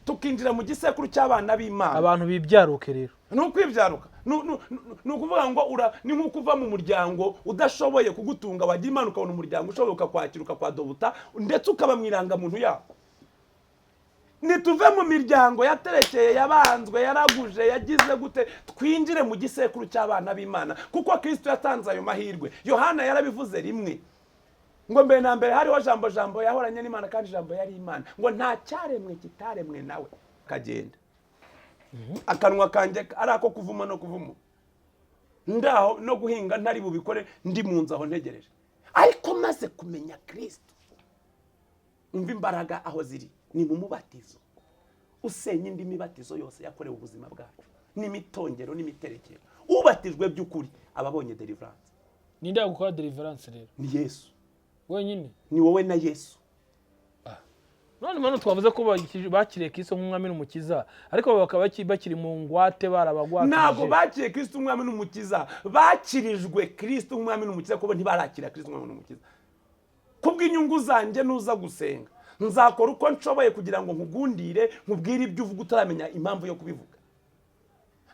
Tukinjira mu gisekuru cy'abana b'Imana. Abantu bibyaruke rero. Ni ukwibyaruka. Ni ukuvuga ngo ni nk'uko uva mu muryango udashoboye kugutunga, wagira Imana ukabona umuryango ushoboye ukakwakira, ukakwadobuta, ndetse ukaba mu irangamuntu yabo. Nituve mu miryango yaterekeye, yabanzwe, yaraguje, yagize gute, twinjire mu gisekuru cy'abana b'Imana, kuko Kristo yatanze ayo mahirwe. Yohana yarabivuze rimwe ngo: "Mbere na mbere hariho Jambo, Jambo yahoranye n'Imana, kandi Jambo yari Imana." Ngo nta cyaremwe kitaremwe nawe. Kagenda akanwa kanjye ari ako kuvuma no kuvuma, ndaho no guhinga ntari bubikore, ndi mu nzu aho ntegereje. Ariko maze kumenya Kristo, umva imbaraga aho ziri ni mu mubatizo usenya indi mibatizo yose yakorewe ubuzima bwacu n'imitongero n'imiterekero. Ubatijwe by'ukuri aba abonye deliverance. Ninde yagukora deliverance rero? Ni Yesu. Wenyine? Ni wowe na Yesu. None mpano twavuze ko bakiriye Kristo nk'umwami n'umukiza, ariko bakaba bakiri mu ngwate, barabagwatije. Ntabwo bakiriye Kristo umwami n'umukiza, bakirijwe Kristo umwami n'umukiza, kuko ntibarakira Kristo umwami n'umukiza. Kubw'inyungu zanjye, nuza gusenga nzakora uko nshoboye kugira ngo nkugundire, nkubwire ibyo uvuga utaramenya impamvu yo kubivuga.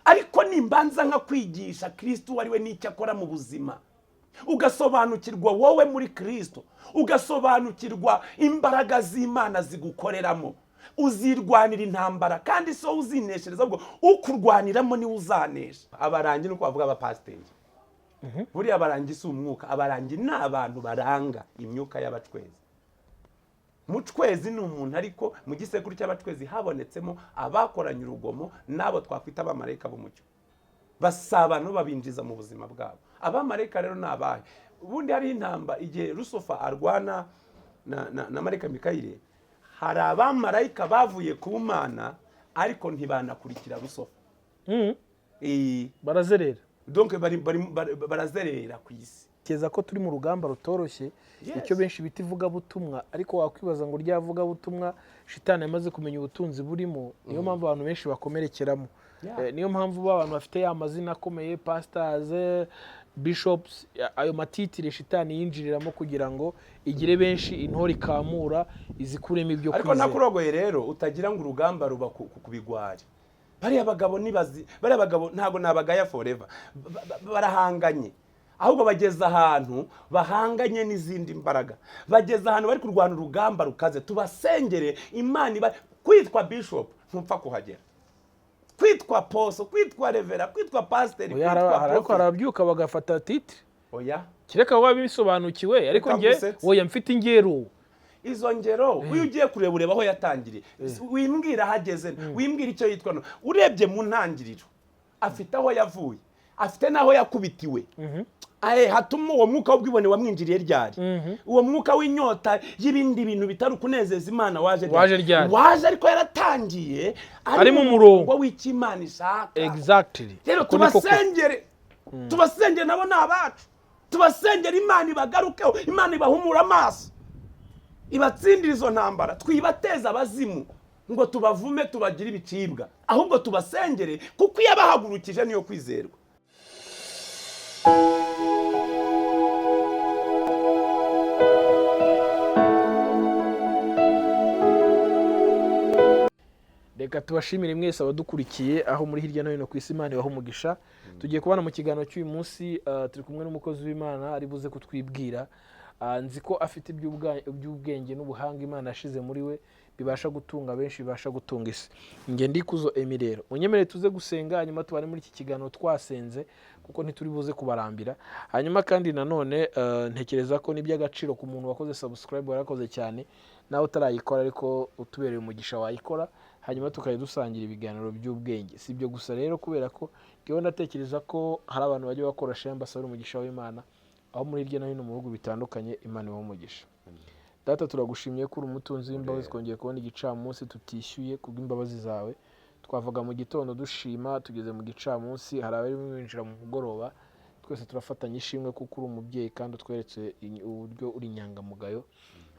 Ariko nimbanza nkakwigisha Kristo uwo ari we n'icyo akora mu buzima, ugasobanukirwa wowe muri Kristo, ugasobanukirwa imbaraga z'Imana zigukoreramo, uzirwanira intambara, kandi si wowe uzineshereza, ahubwo ukurwaniramo niwe uzanesha. Abarangi ni uko bavuga abapasiteri. Buriya abarangi si umwuka, abarangi ni abantu baranga imyuka y'abacwezi. Mucwezi ni umuntu, ariko mu gisekuru cy'abacwezi habonetsemo abakoranye urugomo n'abo twakwita abamarayika b'umucyo, basabana, babinjiza mu buzima bwabo. Abamarayika rero ni abahe? Ubundi hariho intamba igihe Lucifer arwana na marayika Mikayire. Hari abamarayika bavuye ku Mana ariko ntibanakurikira Lucifer. Barazerera. Donc barazerera ku isi. Keza ko turi mu rugamba rutoroshye. Icyo benshi bita ivugabutumwa, ariko wakwibaza ngo rya vugabutumwa shitani yamaze kumenya ubutunzi burimo, niyo mpamvu abantu benshi bakomerekeramo. Niyo mpamvu ba bantu bafite ya mazina akomeye, pastors, bishops, ayo matitire shitani yinjiriramo kugira ngo igire benshi intore ikamura, izikuremo ibyo Ariko kwizera. Ntakurogoye rero, utagira ngo urugamba ruba ku bigwari. Bariya bagabo nibazi, bariya bagabo ntabwo nabagaya forever. Barahanganye, ahubwo bageze ahantu bahanganye n'izindi mbaraga, bageze ahantu bari kurwana urugamba rukaze. Tubasengere Imana iba. Kwitwa bishop ntupfa kuhagera, kwitwa apostle, kwitwa reverend, kwitwa pasiteri, Oya, kwitwa ariko prophet. harabyuka bagafata titre. Oya. Kereka waba bisobanukiwe, ariko Reka njye ngusetse. oya, mfite ingero. Izo ngero, iyo ugiye kureba, ureba aho yatangiriye, wimbwira aho ageze, wimbwira icyo yitwa. No urebye mu ntangiriro afite aho yavuye, afite n'aho yakubitiwe. Aye, hatuma uwo mwuka w'ubwibone wamwinjiriye ryari? Uwo mwuka w'inyota y'ibindi bintu bitari ukunezeza Imana waje? Waje ryari? Waje ariko yaratangiye Ari mu murongo. w'icyo Imana ishaka. Rero Uko niko kuri. tubasengere, tubasengere, nabo ni abacu. Tubasengere Imana ibagarukeho, Imana ibahumure amaso, ibatsindire izo ntambara. Twibateze abazimu ngo tubavume, tubagire ibicibwa, ahubwo tubasengere, kuko iyo abahagurukije niyo kwizerwa. Reka tubashimire mwese abadukurikiye aho muri hirya no hino ku isi. Imana ibahe umugisha. Tugiye kubana mu kiganiro cy'uyu munsi, turi kumwe n'umukozi w'Imana ari buze kutwibwira. Nzi ko afite iby'ubwenge n'ubuhanga Imana yashize muri we bibasha gutunga benshi, bibasha gutunga isi. Nge Ndikuzo Emi. Rero munyemerere tuze gusenga, hanyuma tubane muri iki kiganiro twasenze, kuko ntituri buze kubarambira. Hanyuma kandi nanone ntekereza ko ni iby'agaciro ku muntu wakoze subscribe, warakoze cyane. Nawe utarayikora ariko utubereye umugisha wayikora, hanyuma tukajya dusangira ibiganiro by'ubwenge. Si ibyo gusa rero, kubera ko ngewe ndatekereza ko hari abantu bajya bakora share, mbasabira umugisha w'Imana aho muri hirya no hino mu bihugu bitandukanye. Imana ibahe umugisha. Data, turagushimiye ko uri umutunzi w'imbabazi. Twongeye kubona igicamunsi tutishyuye kubw'imbabazi zawe. Twavaga mu gitondo dushima, tugeze mu gicamunsi, hari abarimo binjira mu mugoroba. Twese turafatanya ishimwe kuko uri umubyeyi kandi utweretse uburyo uri inyangamugayo.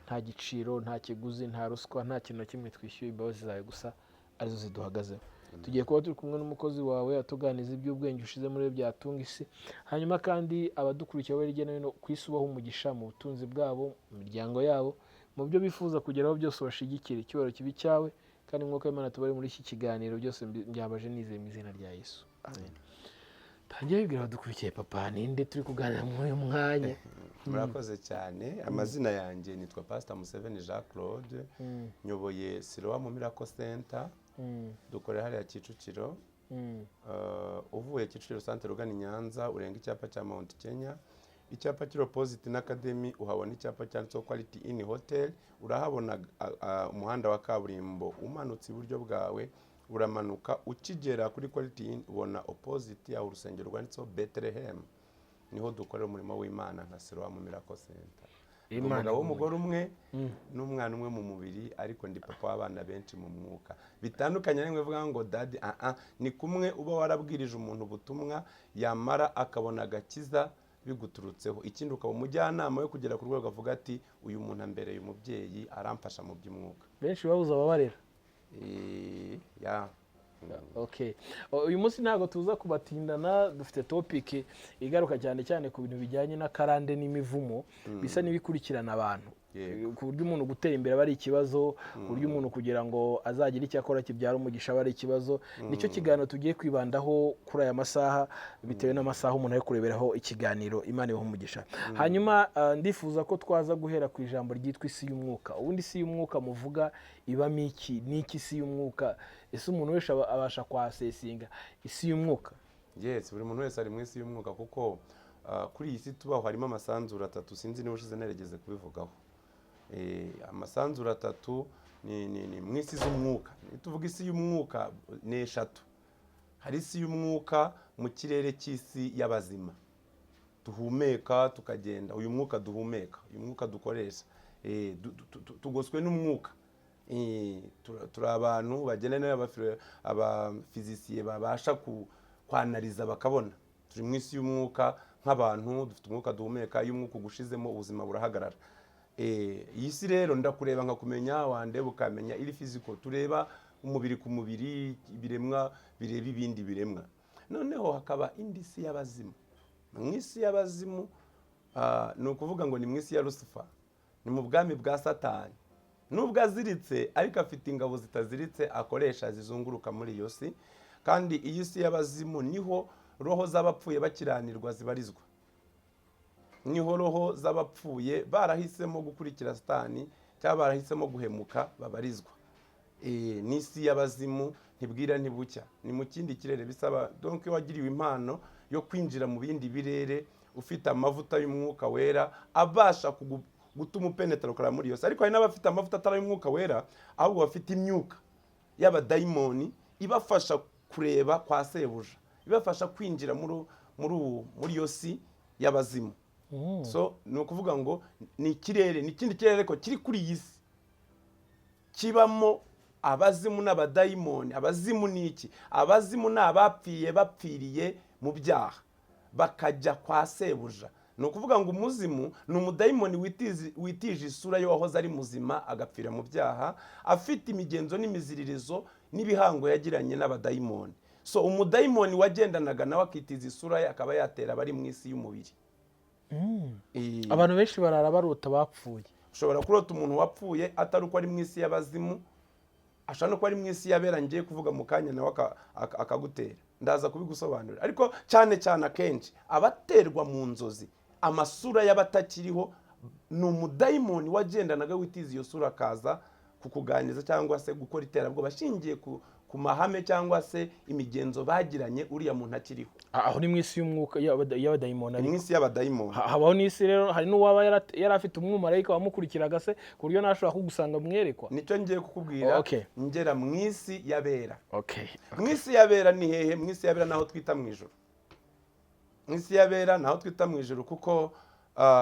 Nta giciro, nta kiguzi, nta ruswa, nta kintu na kimwe twishyuye, imbabazi zawe gusa arizo ziduhagazeho. Tugiye kuba turi kumwe n'umukozi wawe atuganiza iby'ubwenge ushize muri we byatunga isi. Hanyuma kandi abadukurikiye hirya no hino ku isi, ubaha umugisha mu butunzi bwabo, mu miryango yabo, mu byo bifuza kugeraho byose, ubashigikire. Icyubahiro kibi cyawe. Kandi Umwuka w'Imana tubari muri iki kiganiro byose mbyambaje nizeye mu izina rya Yesu, amen. Tangira wibwira abadukurikiye, papa, ninde turi kuganira muri uyu mwanya? Murakoze cyane. Amazina yanjye nitwa Pastor Museveni Jean Claude, nyoboye Siloam Miracle Center. Dukorera hariya Kicukiro. Uvuye Kicukiro Centre ugana i Nyanza, urenga icyapa cya Mount Kenya, icyapa kiri opposite n'Academy, uhabona icyapa cyanditseho Quality Inn Hotel. Urahabona umuhanda wa kaburimbo umanutse iburyo bwawe, uramanuka ukigera kuri Quality Inn, ubona opposite yaho urusengero rwanditseho Bethlehem. Niho dukorera umurimo w'Imana nka Siloam Miracle Center. Ndi Imana umugabo w'umugore umwe n'umwana umwe mu mubiri, ariko ndi papa w'abana benshi mu mwuka. Bitandukanye n'imwe bivuga ngo daddy, ah ah, ni kumwe uba warabwirije umuntu ubutumwa, yamara akabona agakiza biguturutseho. Ikindi, ukaba umujyanama we kugera ku rwego avuga ati: "Uyu muntu ambereye umubyeyi, aramfasha mu by'umwuka." Benshi babuze ababarera. Ya. Okay. Uyu munsi ntabwo tuza kubatindana. Dufite topic igaruka cyane cyane ku bintu bijyanye n'akarande n'imivumo bisa n'ibikurikirana abantu, ku buryo umuntu gutera imbere aba ari ikibazo, ku buryo umuntu kugira ngo azagire icyo akora kibyara umugisha aba ari ikibazo. Nicyo kiganiro tugiye kwibandaho kuri aya masaha, bitewe n'amasaha umuntu ari kureberaho ikiganiro. Imana ibahe umugisha. Hanyuma ndifuza ko twaza guhera ku ijambo ryitwa isi y'umwuka. Ubundi isi y'umwuka muvuga ibamo iki? Ni iki isi y'umwuka? Ese umuntu wese abasha kwaccessinga isi y'umwuka? Yes, buri muntu wese ari mu isi y'umwuka, kuko kuri iyi si tubaho harimo amasanzure atatu. Sinzi niba ushize neregeze kubivugaho. Amasanzure atatu ni mu isi z'umwuka. Tuvuga isi y'umwuka ni eshatu. Hari isi y'umwuka mu kirere cy'isi y'abazima duhumeka tukagenda. Uyu mwuka duhumeka, uyu mwuka dukoresha, tugoswe n'umwuka. Turi abantu bagenda abaphysiciens babasha kwanalyza bakabona turi mu isi y'umwuka. Nk'abantu dufite umwuka duhumeka. Iyo umwuka ugushizemo, ubuzima burahagarara. Iyi si rero ndakureba nkakumenya, wandeba ukamenya, iri physical, tureba umubiri ku mubiri, ibiremwa bireba ibindi biremwa. Noneho hakaba indi si y'abazimu. Mu isi y'abazimu, ni ukuvuga ngo ni mu isi ya Lucifer, ni mu bwami bwa Satani. Nubwo aziritse, ariko afite ingabo zitaziritse akoresha zizunguruka muri iyo si. Kandi iyi si y'abazimu niho roho z'abapfuye bakiranirwa zibarizwa, niho roho z'abapfuye barahisemo gukurikira Satani cyangwa barahisemo guhemuka babarizwa. N'isi y'abazimu ntibwira ntibucya, ni mu kindi kirere. Bisaba donc iyo wagiriwe impano yo kwinjira mu bindi birere, ufite amavuta y'Umwuka Wera abasha gutuma upenetra ukara muri iyo si. Ariko hari n'abafite amavuta atari ay'Umwuka Wera, ahubwo bafite imyuka y'abadayimoni ibafasha kureba kwa sebuja, ibafasha kwinjira muri iyo si y'abazimu. So ni ukuvuga ngo ni ikirere, ni ikindi kirere ariko kiri kuri iyi si, kibamo abazimu n'abadayimoni. Abazimu ni iki? Abazimu ni abapfiye bapfiriye mu byaha, bakajya kwa sebuja. Ni ukuvuga ngo umuzimu ni umudayimoni witije isura y'uwahoze ari muzima, agapfira mu byaha, afite imigenzo n'imiziririzo n'ibihango yagiranye n'abadayimoni. So umudayimoni wagendanaga nawe akitiza isura ye, akaba yatera abari mu isi y'umubiri. Abantu benshi barara barota bapfuye. Ushobora kurota umuntu wapfuye atari uko ari mu isi y'abazimu, ashobora no kuba ari mu isi y'abera ngiye kuvuga mu kanya, nawe akagutera. Ndaza kubigusobanurira. Ariko cyane cyane akenshi abaterwa mu nzozi amasura y'abatakiriho ni umudayimoni wagendanaga witiza iyo sura, akaza kukuganiriza cyangwa se gukora iterabwoba ashingiye ku mahame cyangwa se imigenzo bagiranye uriya muntu akiriho. Aho ni mu isi y'umwuka y'abadayimoni. Ni mu Ariko isi y'abadayimoni. Habaho n'isi rero, hari n'uwaba yari afite umwumarayika wamukurikiraga se, ku buryo ntashobora kugusanga mwerekwa? Nicyo ngiye kukubwira. Ngera mu isi y'abera. Mu isi y'abera ni hehe? Mu isi y'abera naho twita mu ijuru. Mu isi y'abera naho twita mu ijuru, kuko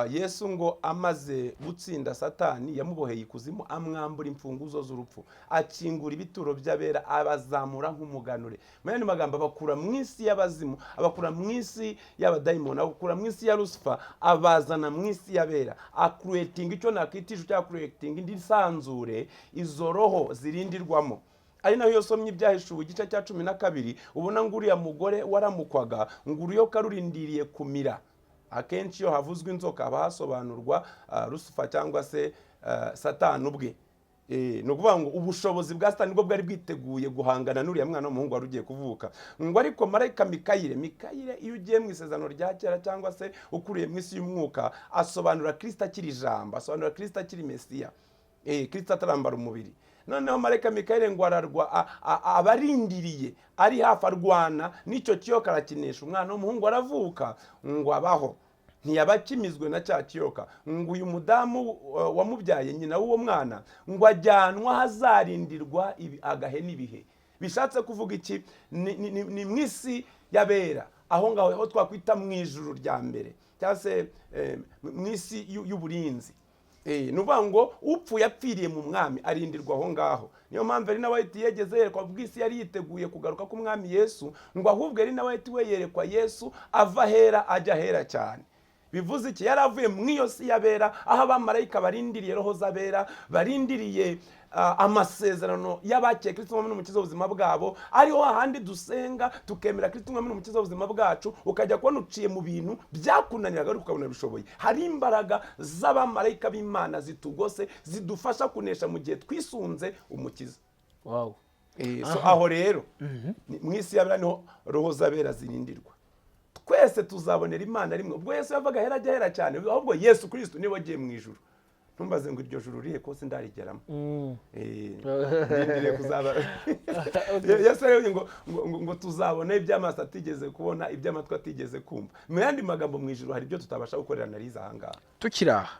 Yesu ngo amaze gutsinda Satani, yamuboheye ikuzimu, amwambura imfunguzo z'urupfu, akingura ibituro by'abera, abazamura nk'umuganure. Mu yandi magambo, abakura mu isi y'abazimu, abakura mu isi y'abadayimoni, abakura mu isi ya Lucifer, abazana mu isi y'abera, acreatinga icyo nakwita ijuru cyangwa acreatinga indi sanzure izo roho zirindirwamo. Ari naho iyo usomye Ibyahishuwe igice cya 12, ubona ngo uriya mugore waramukwaga, ngo uruyoka rurindiriye kumira. Akenshi iyo havuzwe inzoka haba hasobanurwa Lucifer cyangwa se Satani ubwe. Ni ukuvuga ngo ubushobozi bwa Satani nibwo bwari bwiteguye guhangana n'uriya mwana w'umuhungu wari ugiye kuvuka. Ngo ariko marayika Mikayire, iyo ugiye mu Isezerano rya Kera cyangwa se ukuriye mu isi y'umwuka, asobanura Kirisita akiri Ijambo, asobanura Kirisita akiri Mesiya, Kirisita atarambara umubiri. Noneho marayika Mikayire ngo ararwa, abarindiriye ari hafi, arwana n'icyo kiyoka, arakinisha, umwana w'umuhungu aravuka, ngo abaho ntiyaba akimizwe na cya kiyoka. Ngo uyu mudamu wamubyaye, nyina w'uwo mwana, ngo ajyanwa ahazarindirwa agahe n'ibihe. Bishatse kuvuga iki? Ni mu isi y'abera, aho ngaho aho twakwita mu ijuru rya mbere, cyangwa se mu isi y'uburinzi. Ni ukuvuga ngo upfuye apfiriye mu Mwami arindirwa aho ngaho. Niyo mpamvu Elena White yegeze yerekwa bw'isi yari yiteguye kugaruka k'Umwami Yesu, ngo ahubwo Elena White we yerekwa Yesu ava ahera ajya ahera cyane. Bivuze iki? Yari avuye mu iyo si y'abera, aho abamarayika barindiriye roho z'abera, barindiriye amasezerano y'abakiriye Kristo Umwami n'Umukiza w'ubuzima bwabo. Ariho hahandi dusenga tukemera Kristo Umwami n'Umukiza w'ubuzima bwacu, ukajya kubona uciye mu bintu byakunaniraga ariko ukabona bishoboye. Hari imbaraga z'abamarayika b'Imana zitugose, zidufasha kunesha mu gihe twisunze Umukiza. So aho rero mu isi y'abera niho roho z'abera zirindirwa. Twese tuzabonera Imana rimwe. Ubwo Yesu yavaga ahera ajya ahera cyane, ahubwo Yesu Kirisito niwe wagiye mu ijuru. Ntumbaze ngo iryo juru rihe kose ndarigeramo. Ndindiriye kuzaba. Yesu rero ngo tuzabona iby'amaso atigeze kubona, iby'amatwi atigeze kumva. Mu yandi magambo, mu ijuru hari ibyo tutabasha gukorera analyse aha ngaha. Tukiri aha,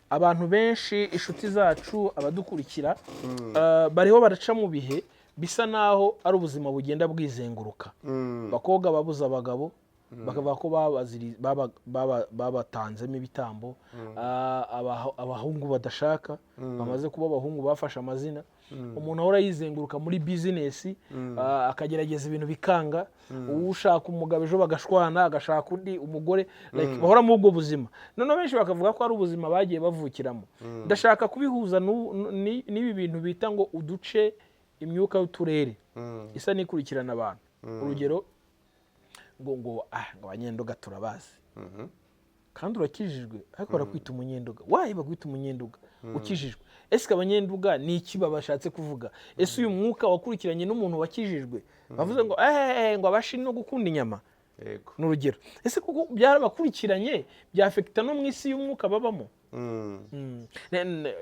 abantu benshi, inshuti zacu, abadukurikira, bariho baraca mu bihe bisa naho ari ubuzima bugenda bwizenguruka. Abakobwa babuze abagabo, bakavuga ko babatanzemo ibitambo. Abahungu badashaka, bamaze kuba abahungu, bafashe amazina. Umuntu ahora yizenguruka muri bizinesi, akagerageza ibintu bikanga, ushaka umugabo ejo bagashwana, agashaka undi umugore, like, bahora muri ubwo buzima. Noneho benshi bakavuga ko ari ubuzima bagiye bavukiramo. Ndashaka kubihuza n'ibi bintu bita ngo uduce, imyuka y'uturere isa n'ikurikirana abantu. Urugero, ngo Abanyenduga turabazi, kandi urakijijwe, ariko barakwita Umunyenduga. Wayi bakwita Umunyenduga ukijijwe? Ese Abanyenduga ni iki babashatse kuvuga? Ese uyu mwuka wakurikiranye n'umuntu wakijijwe, bavuze ngo eee, ngo abashi no gukunda inyama? Ni urugero. Ese kuko byarabakurikiranye, byafekita no mu isi y'umwuka babamo?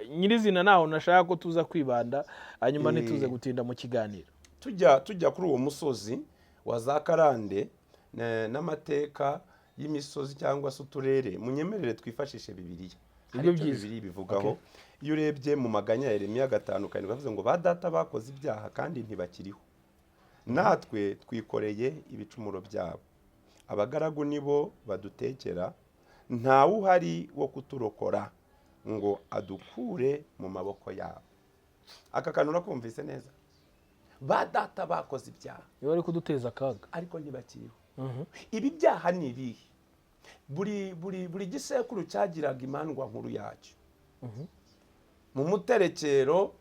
Nyirizina naho nashaka ko tuza kwibanda, hanyuma ntituze gutinda mu kiganiro. Tujya kuri uwo musozi wa za karande n'amateka y'imisozi cyangwa se uturere, munyemerere twifashishe Bibiliya. Hari Nibyo icyo byiza. Bibiliya ibivugaho. Iyo urebye mu Maganya ya Yeremiya 5:7, bavuze ngo ba data bakoze ibyaha kandi ntibakiriho, natwe twikoreye ibicumuro byabo. Abagaragu nibo badutekera, ntawe uhari wo kuturokora ngo adukure mu maboko yabo. Aka kantu urakumvise neza? Ba data bakoze ibyaha, niba bari kuduteza akaga, ariko ntibakiriho. Ibi byaha ni ibihe? Buri gisekuru cyagiraga imandwa nkuru yacyo. Mu muterekero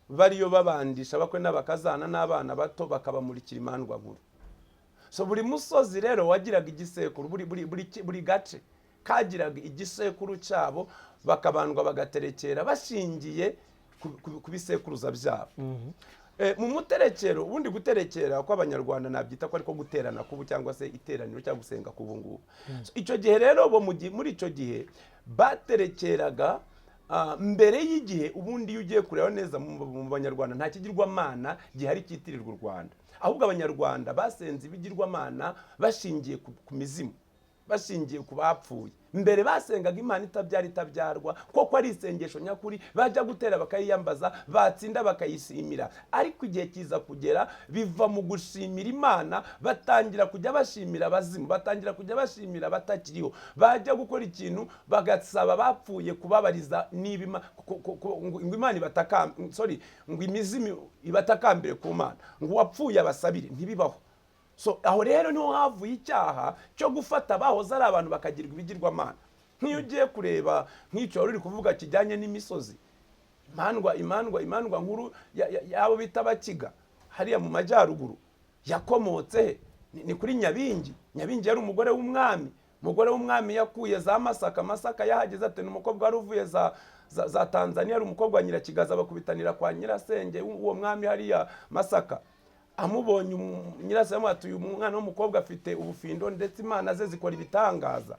bariyo babandisha abakwe n'abakazana n'abana bato, bakabamurikira imandwa nkuru. So buri musozi rero wagiraga igisekuru, buri gace kagiraga igisekuru cyabo, bakabandwa, bagaterekera bashingiye ku bisekuruza byabo. Mu muterekero, ubundi guterekera kw'Abanyarwanda nabyita ko ariko guterana kubu, cyangwa se iteraniro cyangwa gusenga k'ubu ngubu. So, icyo gihe rero bo muri icyo gihe baterekeraga mbere y'igihe. Ubundi iyo ugiye kureba neza mu Banyarwanda, nta kigirwamana gihari cyitirirwa u Rwanda, ahubwo Abanyarwanda basenze ibigirwamana bashingiye ku mizimu, bashingiye ku bapfuye. Mbere basengaga Imana itabyara itabyarwa, koko ari isengesho nyakuri, bajya gutera bakayiyambaza, batsinda bakayishimira. Ariko igihe kiza kugera biva mu gushimira Imana, batangira kujya bashimira abazimu, batangira kujya bashimira abatakiriho. Bajya gukora ikintu bagasaba bapfuye kubabariza niba ngo Imana ibatakambire, sorry, ngo imizimu ibatakambire ku Mana, ngo uwapfuye abasabire. Ntibibaho. So aho rero niho havuye icyaha cyo gufata abahoze ari abantu bakagirwa ibigirwamana. Nk'iyo ugiye kureba nk'icyo wari uri kuvuga kijyanye n'imisozi, imandwa nkuru y'abo bita Abakiga hariya mu majyaruguru yakomotse he? Ni kuri Nyabingi. Nyabingi yari umugore w'umwami. Umugore w'umwami yakuye za Masaka. Masaka yahageze ati ni umukobwa wari uvuye za Tanzania, ari umukobwa wa Nyirakigaza, bakubitanira kwa nyirasenge uwo mwami hariya Masaka. Amubonye nyirasenge ati uyu mwana w'umukobwa afite ubufindo, ndetse imana ze zikora ibitangaza.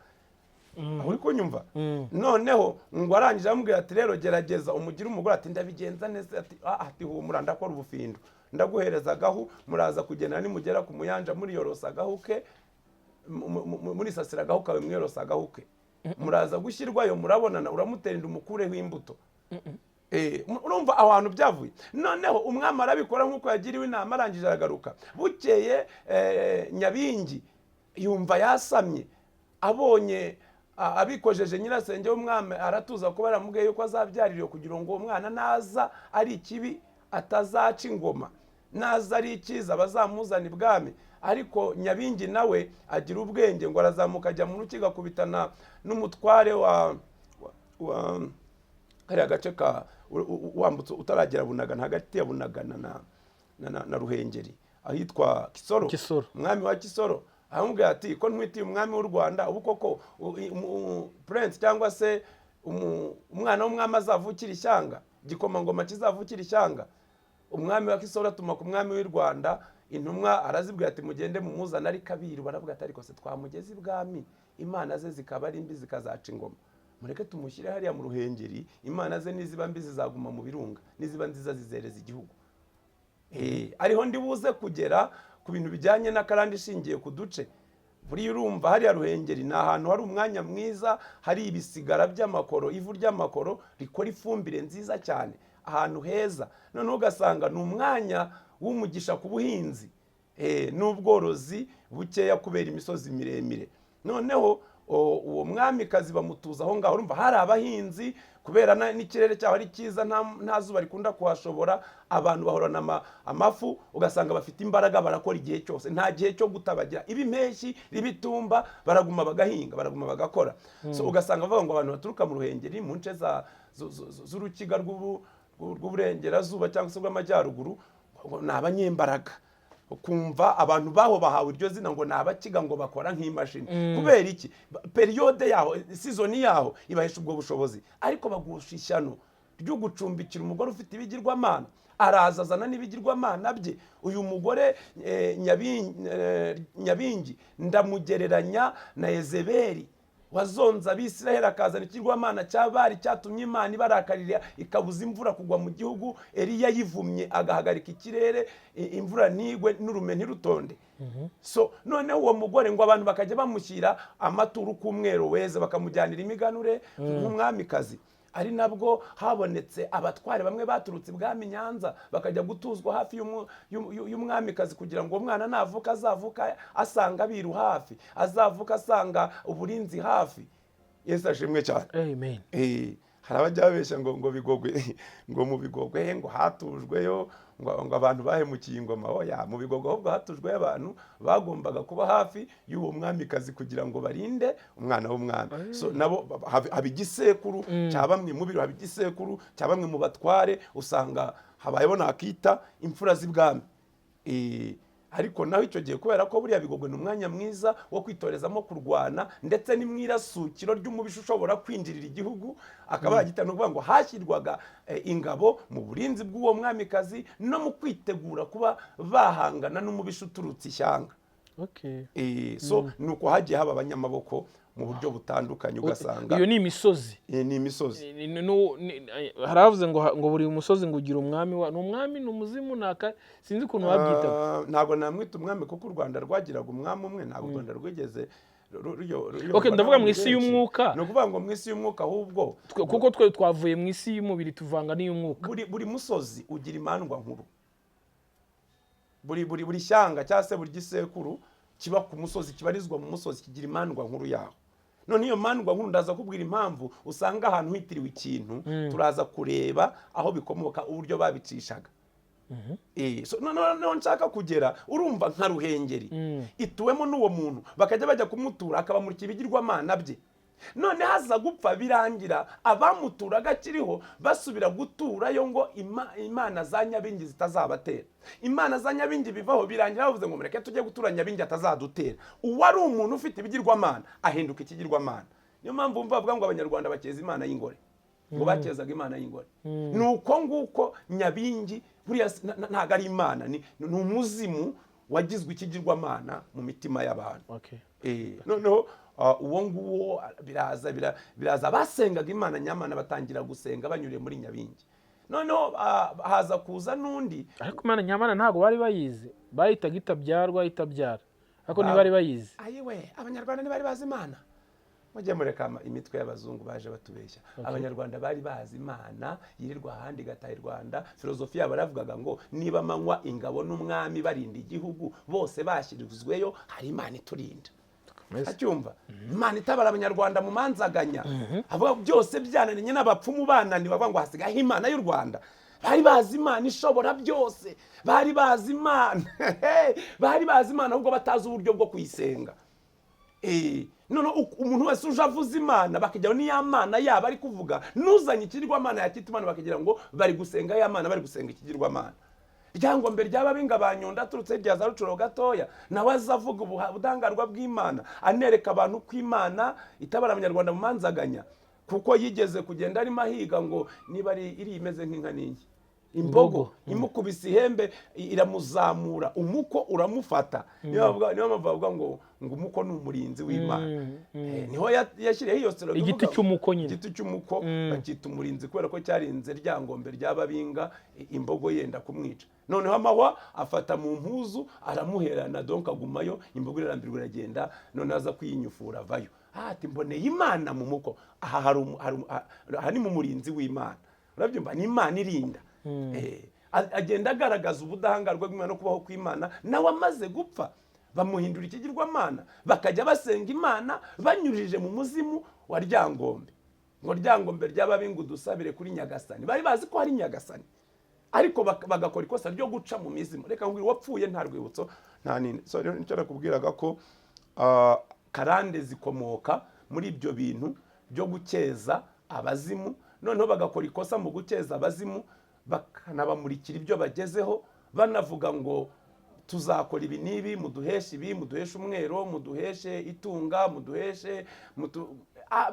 Aho uri kunyumva? Noneho ngo arangije amubwira ati rero gerageza umugire umugore. Ati ndabigenza neza. Ati ati humura, ndakora ubufindo, ndaguhereza agahu, muraza kugenda, nimugera ku muyanja muriyorosa agahu ke, murisasira agahu kawe, mwiyorosa agahu ke, muraza gushyirwayo, murabonana, uramutera inda, umukureho imbuto. Urumva aho hantu byavuye. Noneho umwami arabikora nk'uko yagiriwe inama, arangije aragaruka. Bukeye Nyabingi yumva yasamye, abonye abikojeje nyirasenge w'umwami aratuza, kuba yaramubwiye yuko azabyarira kugira ngo uwo mwana naza ari ikibi atazaca ingoma, naza ari icyiza bazamuzana ibwami. Ariko Nyabingi nawe agira ubwenge, ngo arazamuka ajya mu rukiga akubitana n'umutware wa kariya gace ka wambutse utaragera Bunagana, hagati ya Bunagana na Ruhengeri, ahitwa Kisoro. Kisoro. Umwami wa Kisoro aramubwira ati ko ntwitiye umwami w'u Rwanda, ubu koko prince cyangwa se umwana w'umwami azavukira ishyanga, igikomangoma kizavukira ishyanga? Umwami wa Kisoro atuma ku mwami w'u Rwanda intumwa, arazibwira ati mugende mumuzane. Ariko abiru baravuga ati ariko se twamugeze ibwami, imana ze zikaba ari mbi, zikazaca ingoma? Mureke tumushyire hariya mu Ruhengeri, imana ze niziba mbi zizaguma mu birunga, niziba nziza zizereza igihugu. Ariho ndi buze kugera ku bintu bijyanye n'akarande ishingiye ku duce. Buriya urumva hariya Ruhengeri ni ahantu hari umwanya mwiza, hari ibisigara by'amakoro, ivu ry'amakoro rikora ifumbire nziza cyane, ahantu heza. Noneho ugasanga ni umwanya w'umugisha ku buhinzi n'ubworozi bukeya kubera imisozi miremire. Noneho uwo mwamikazi bamutuza aho ngaho. Urumva hari abahinzi kubera n'ikirere cyaho ari cyiza, nta zuba rikunda kuhashobora. Abantu bahorana amafu, ugasanga bafite imbaraga, barakora igihe cyose, nta gihe cyo gutabagira. Iba impeshyi, riba itumba, baraguma bagahinga, baraguma bagakora. So ugasanga bavuga ngo abantu baturuka mu Ruhengeri, mu nce z'urukiga rw'uburengerazuba cyangwa se rw'amajyaruguru, ngo ni abanyembaraga. Ukumva abantu baho bahawe iryo zina ngo ni abakiga, ngo bakora nk'imashini. Kubera iki? Période yaho, saison yaho ibahesha ubwo bushobozi. Ariko bagusha ishyano ryo gucumbikira umugore ufite ibigirwamana. Araza azana n'ibigirwamana bye. Uyu mugore Nyabingi ndamugereranya na Yezebeli wazonze Abisiraheli, akazana ikigirwamana cya Bali cyatumye Imana ibarakarira, ikabuza imvura kugwa mu gihugu. Eliya yivumye agahagarika ikirere, imvura ntigwe n'urume ntirutonde. So noneho uwo mugore ngo abantu bakajya bamushyira amaturo k'umweru weze, bakamujyanira imiganure nk'umwamikazi. Ari nabwo habonetse abatware bamwe baturutse ibwami Nyanza, bakajya gutuzwa hafi y'umwamikazi, kugira ngo uwo mwana navuka azavuka asanga abiru hafi, azavuka asanga uburinzi hafi. Yesu ashimwe cyane. Amen. Hari abajya babeshya ngo Bigogwe, ngo mu Bigogwe ngo hatujweyo ngo abantu bahemukiye ingoma. Oya, mu Bigogwe ahubwo hatujweyo abantu bagombaga kuba hafi y'uwo mwamikazi kugira ngo barinde umwana w'umwami. So nabo haba igisekuru cya bamwe mu biro, haba igisekuru cya bamwe mu batware, usanga habayeho nakita imfura z'ibwami. Ariko naho icyo gihe, kubera ko buriya Bigogwe ni umwanya mwiza wo kwitorezamo kurwana, ndetse ni mu irasukiro ry'umubisha ushobora kwinjirira igihugu akaba yagita, ni ukuvuga ngo hashyirwaga ingabo mu burinzi bw'uwo mwamikazi no mu kwitegura kuba bahangana n'umubisha uturutse ishyanga. So ni uko hagiye haba abanyamaboko mu buryo butandukanye, ugasanga Iyo ni imisozi. Ni imisozi. Haravuze ngo buri musozi ngo ugira umwami wa, ni umwami, ni umuzimu, ni aka, sinzi ukuntu babyita. Ntabwo namwita umwami, kuko u Rwanda rwagiraga umwami umwe. Ntabwo u Rwanda rwigeze ruyoborwa Okay, ndavuga mu n'abami isi benshi. y'umwuka. Ni ukuvuga ngo mu isi y'umwuka ahubwo Kuko twe twavuye mu isi y'umubiri tuvanga n'iy'umwuka. Buri musozi ugira imandwa nkuru. Buri shyanga cyangwa se buri gisekuru kiba ku musozi, kibarizwa mu musozi, kigira imandwa nkuru yaho. None iyo mandwa nkuru, ndaza kubwira impamvu usanga ahantu hitiriwe ikintu, turaza kureba aho bikomoka, uburyo babicishaga. So noneho nshaka kugera, urumva nka Ruhengeri ituwemo n'uwo muntu, bakajya bajya kumutura, akabamurikira ibigirwamana bye. None haza gupfa, birangira abamuturaga akiriho basubira guturayo ngo imana za Nyabingi zitazabatera. Imana za Nyabingi bivaho, birangira bavuze ngo mureke tujye gutura Nyabingi atazadutera. Uwari umuntu ufite ibigirwamana ahinduka ikigirwamana. Niyo mpamvu wumva bavuga ngo Abanyarwanda bakeza imana y'ingore, ngo bakezaga imana y'ingore. Ni uko nguko Nyabingi buriya ntabwo ari imana, ni umuzimu wagizwe ikigirwamana mu mitima y'abantu. Noneho uwo nguwo biraza biraza, basengaga imana nyamana batangira gusenga banyuriye muri Nyabingi. Noneho haza kuza n'undi. Ariko Imana nyamana ntabwo bari bayizi, bayitaga itabyarwa, itabyara, ariko ntibari bayizi. Ayiwe, Abanyarwanda ntibari bazi Imana. Mujye mureka imitwe y'abazungu baje batubeshya. Abanyarwanda bari bazi Imana yirirwa ahandi igataha i Rwanda. Filozofi yabo baravugaga ngo niba amanywa ingabo n'umwami barinda igihugu, bose bashyirizweyo, hari Imana iturinda. Acyumva Imana itabara Abanyarwanda mu manzaganya, avuga byose byananiye n'abapfumu bananiwe, bavuga ngo hasigaye Imana y'u Rwanda. Bari bazi Imana ishobora byose, bari bazi Imana, bari bazi Imana, ahubwo batazi uburyo bwo kuyisenga. None umuntu wese uje avuza Imana bakagira ngo niya mana yaba ari kuvuga, nuzanye ikigirwamana yakita Imana, bakagira ngo bari gusenga ya mana, bari gusenga ikigirwamana. Ryangombe ryaba binga ba Nyundo aturutse hirya za Rucuro gatoya, nawe aza avuga ubudahangarwa bw'Imana, anereka abantu ko Imana itabara Abanyarwanda mu manzaganya, kuko yigeze kugenda arimo ahiga ngo niba ari iri imeze nk'inka n'inki, imbogo imukubise ihembe iramuzamura, umuko uramufata. Niyo mpamvu bavuga ngo umuko ni umurinzi w'Imana. Niho yashyiriyeho iyo slogan Igiti ivuga ngo cy'umuko nyine. Igiti cy'umuko bacyita umurinzi kubera ko cyarinze Ryangombe ry'Ababinga imbogo yenda kumwica. Noneho amahwa afata mu mpuzu aramuherana, donc agumayo, imbogo irarambirwa iragenda. Noneho aza kwiyinyufura avayo. Ati mboneye Imana mu muko aha, hari aha ni mu murinzi w'Imana. Urabyumva, ni Imana irinda. Agenda agaragaza ubudahangarwa bw'Imana no kubaho kw'Imana. Nawe amaze gupfa bamuhindura ikigirwamana, bakajya basenga Imana banyujije mu muzimu wa Ryangombe, ngo Ryangombe ry'Ababinga udusabire kuri Nyagasani. Bari bazi ko hari Nyagasani, ariko bagakora ikosa ryo guca mu mizimu. Reka nkubwire, uwapfuye nta rwibutso, nta nini. So rero nicyo nakubwiraga ko karande zikomoka muri ibyo bintu byo gukeza abazimu. Noneho bagakora ikosa mu gukeza abazimu, bakanabamurikira ibyo bagezeho, banavuga ngo tuzakora ibi n'ibi, muduheshe ibi, muduheshe umwero, muduheshe itunga, muduheshe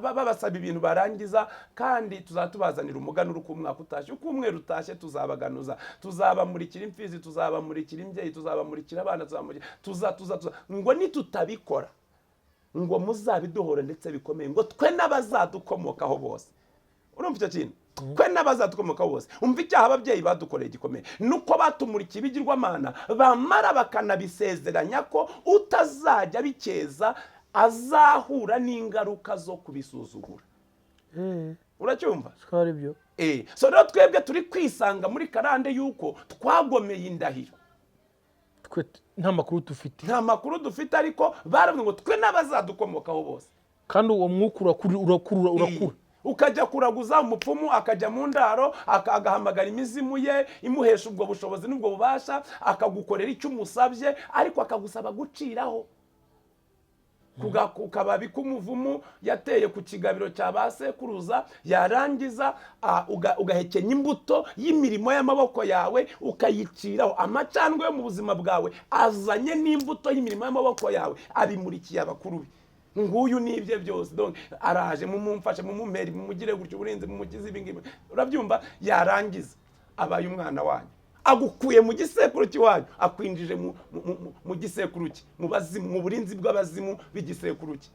babasaba ibintu. Barangiza kandi tuzatubazanira umuganura uko umwaka utashye, uko umwero utashye tuzabaganuza, tuzabamurikira imfizi, tuzabamurikira imbyeyi, tuzabamurikira abana, tuzabamurikira, tuza tuza tuza, ngo nitutabikora ngo muzabiduhore ndetse bikomeye, ngo twe n'abazadukomokaho bose. Urumva icyo kintu? Twe n'abazadukomokaho bose. Umva icyaha ababyeyi badukoreye gikomeye, nuko batumurikiye ibigirwamana, bamara bakanabisezeranya ko utazajya bikeza azahura n'ingaruka zo kubisuzugura. Uracyumva? Siko ari byo. So rero twebwe turi kwisanga muri karande y'uko twagomeye indahiro. Twe nta makuru dufite. Nta makuru dufite, ariko baravuga ngo twe n'abazadukomokaho bose. Kandi uwo mwuka urakura, urakurura, urakura. Ukajya kuraguza umupfumu, akajya mu ndaro, agahamagara imizimu ye imuhesha ubwo bushobozi n'ubwo bubasha, akagukorera icyo umusabye, ariko akagusaba guciraho ku kababi k'umuvumu yateye ku kigabiro cya ba sekuruza. Yarangiza ugahekenya imbuto y'imirimo y'amaboko yawe, ukayiciraho amacandwe yo mu buzima bwawe azanye n'imbuto y'imirimo y'amaboko yawe, abimurikiye abakuru be, nguyu n'ibye byose. Donc araje, mumumfashe, mumumpere, mumugire gutyo uburinzi, mumukize ibi ngibi. Urabyumva? Yarangiza abaye umwana wanyu, agukuye mu gisekuru cy'iwanyu, akwinjije mu gisekuru cye, mu bazimu, mu burinzi bw'abazimu b'igisekuru cye.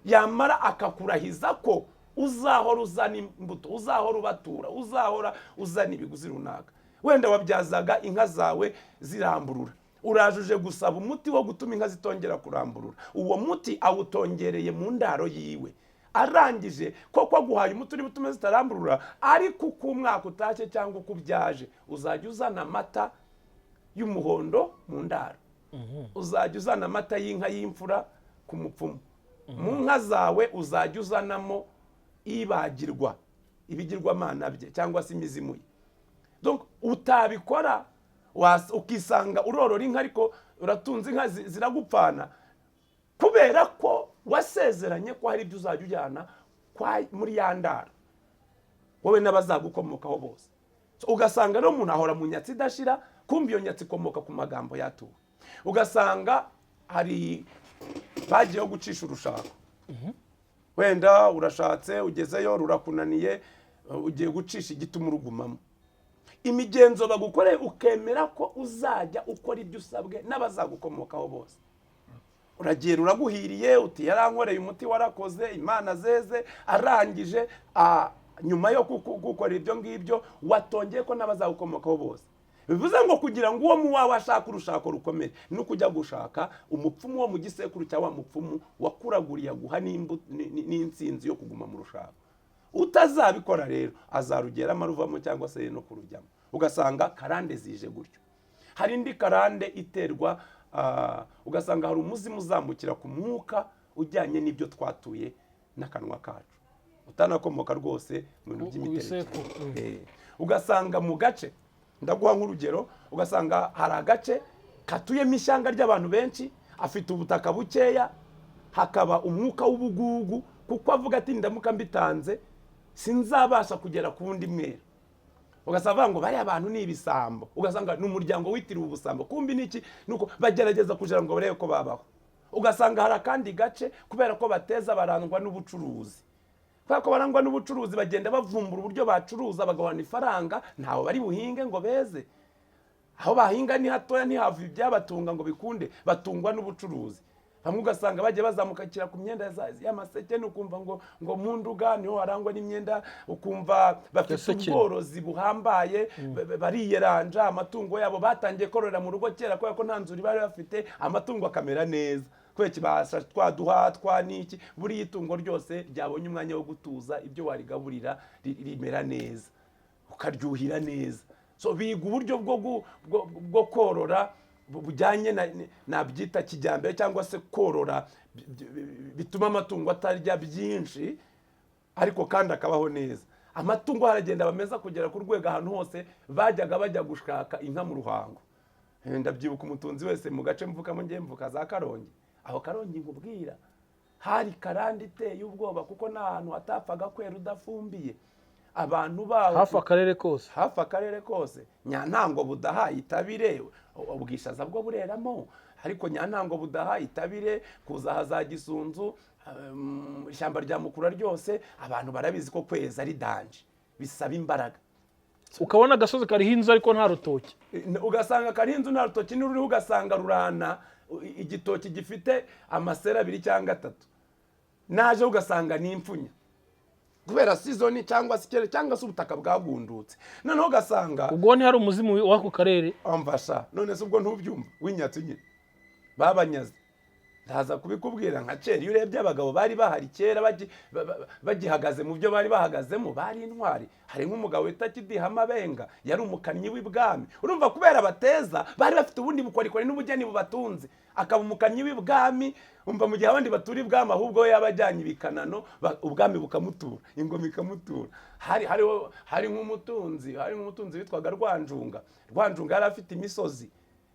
Yamara akakurahiza ko uzahora uzana imbuto, uzahora ubatura, uzahora uzana ibiguzi runaka. Wenda wabyazaga inka zawe ziramburura, uraje uje gusaba umuti wo gutuma inka zitongera kuramburura. Uwo muti awutongereye mu ndaro yiwe. Arangije koko aguhaye umuti uri butume zitaramburura, ariko uko umwaka utashye cyangwa uko ubyaje uzajya uzana amata y'umuhondo mu ndaro, uzajya uzana amata y'inka y'imfura ku mupfumu, mu nka zawe uzajya uzanamo ibagirwa ibigirwamana bye cyangwa se imizimu ye. Donc utabikora ukisanga urorora inka, ariko uratunze inka ziragupfana kubera ko Wasezeranye ko hari ibyo uzajya ujyana muri ya ndaro, wowe n'abazagukomokaho bose. So, ugasanga rero umuntu ahora mu nyatsi idashira, kumva iyo nyatsi ikomoka ku magambo yatuwe. Ugasanga hari bagiyeho gucisha urushako, wenda urashatse, ugezeyo rurakunaniye, ugiye gucisha igituma urugumamo. Imigenzo bagukoreye, ukemera ko uzajya ukora ibyo usabwe n'abazagukomokaho bose. Uragiye, ruraguhiriye, uti yarankoreye umuti, warakoze, Imana zeze. Arangije, nyuma yo gukora ibyo ngibyo, watongeye ko n'abazagukomokaho bose. Bivuze ngo kugira ngo uwo mu wawe ashake urushako rukomeye, ni ukujya gushaka umupfumu wo mu gisekuru cya wa mupfumu wakuraguriye, aguha n'intsinzi yo kuguma mu rushako. Utazabikora rero azarugeramo aruvamo cyangwa se no kurujyamo. Ugasanga karande zije gutyo. Hari indi karande iterwa, ugasanga hari umuzimu uzamukira ku mwuka ujyanye n'ibyo twatuye n'akanwa kacu, utanakomoka rwose mu bintu Ku by'imiterekere. bisekuru. Ugasanga mu gace, ndaguha nk'urugero, ugasanga hari agace katuyemo ishyanga ry'abantu benshi, afite ubutaka bukeya, hakaba umwuka w'ubugugu, kuko avuga ati ndamuka mbitanze sinzabasha kugera ku wundi mwera. Ugasanga bavuga ngo bariya bantu ni ibisambo, ugasanga ni umuryango witiriwe ubusambo. Kumbi niki? Nuko bagerageza kugira ngo barebe ko babaho. Ugasanga hari akandi gace, kubera ko bateza, barangwa n'ubucuruzi, kubera ko barangwa n'ubucuruzi bagenda bavumbura uburyo bacuruza bagabana ifaranga. Ntawe bari buhinge ngo beze, aho bahinga ni hatoya, ntihava ibyabatunga ngo bikunde, batungwa n'ubucuruzi. Bamwe ugasanga bagiye bazamukakira ku myenda y'amaseke, ukumva ngo mu Nduga niho harangwa n'imyenda, ukumva bafite Gasekene. ubworozi buhambaye, bariyeranja amatungo yabo batangiye kororera mu rugo kera, kubera ko nta nzuri bari bafite, amatungo akamera neza kubera kibasha twaduha twa niki. Buriya itungo ryose ryabonye umwanya wo gutuza, ibyo warigaburira rimera neza, ukaryuhira neza. So biga uburyo bwo korora bujyanye na nabyita kijyambere, cyangwa se korora bituma amatungo atarya byinshi ariko kandi akabaho neza. Amatungo haragenda bameza kugera ku rwego ahantu hose bajyaga bajya gushaka inka mu Ruhango. Ndabyibuka, umutunzi wese mu gace mvukamo, ngiye mvuka za Karongi, aho Karongi nkubwira hari karande iteye ubwoba, kuko nta hantu hatapfaga kwera udafumbiye. Abantu baho Hafi akarere kose. Hafi akarere kose, Nyantango, Budaha, Itabire, Ubwishaza bwo bureramo, ariko Nyantango, Budaha, Itabire, kuza za Gisunzu, ishyamba rya Mukura ryose, abantu barabizi ko kweza ari danger, bisaba imbaraga. Ukabona agasozi kariho inzu ariko nta rutoki. Ugasanga kariho inzu nta rutoki, n'ururiho ugasanga rurana igitoki gifite amaseri abiri cyangwa atatu, naje ugasanga ni impfunya kubera season cyangwa se ikirere cyangwa se ubutaka bwagundutse. Noneho ugasanga Ubwo ntihari umuzimu w'ako karere? Amfasha, none se ubwo ntubyumva w'inyatsi nyine babanyaze? Ndaza kubikubwira. Nka kera, iyo urebye abagabo bari bahari kera bagihagaze mu byo bari bahagazemo, bari intwari. Hari nk'umugabo wita Kidihama Benga, yari umukannyi w'ibwami. Urumva, kubera bateza, bari bafite ubundi bukorikori n'ubugeni bubatunze, akaba umukannyi w'ibwami. Umva, mu gihe abandi batura ibwami, ahubwo we yaba ajyanye ibikanano, ubwami bukamutura, ingoma ikamutura. Hari hariho hari nk'umutunzi witwaga Rwanjunga. Rwanjunga yari afite imisozi,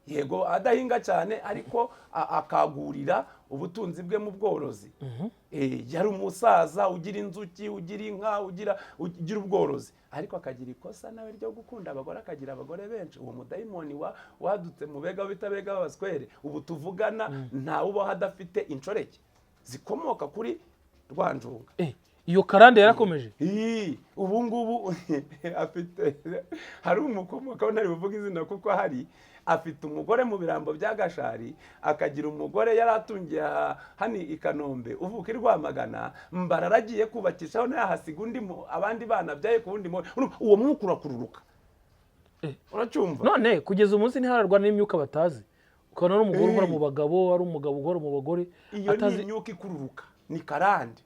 yego adahinga cyane, ariko akagurira ubutunzi bwe mu bworozi. Yari umusaza ugira inzuki, ugira inka, ugira ubworozi, ariko akagira ikosa nawe ryo gukunda abagore, akagira abagore benshi. Uwo mudayimoni wadutse mu Bega bita Bega b'Abaswere, ubu tuvugana ntawe ubaho adafite inshoreke zikomoka kuri Rwanjunga. Iyo karande yarakomeje? Ii, ubu ngubu afite, hari umukomokaho, ntari buvuge izina kuko hari, afite umugore mu Birambo bya Gashari, akagira umugore yari atungiye aha hano i Kanombe, uvuka i Rwamagana. Mbarara agiye kubakishaho, nawe ahasiga undi abandi bana abyaye ku wundi. Urumva, uwo mwuka urakururuka. Uracyumva? None kugeza umunsi ntihararwana n'imyuka batazi, ukabona ari umugore uhora mu bagabo, ari umugabo uhora mu bagore. Iyo ni Atazi imyuka ikururuka, ni karande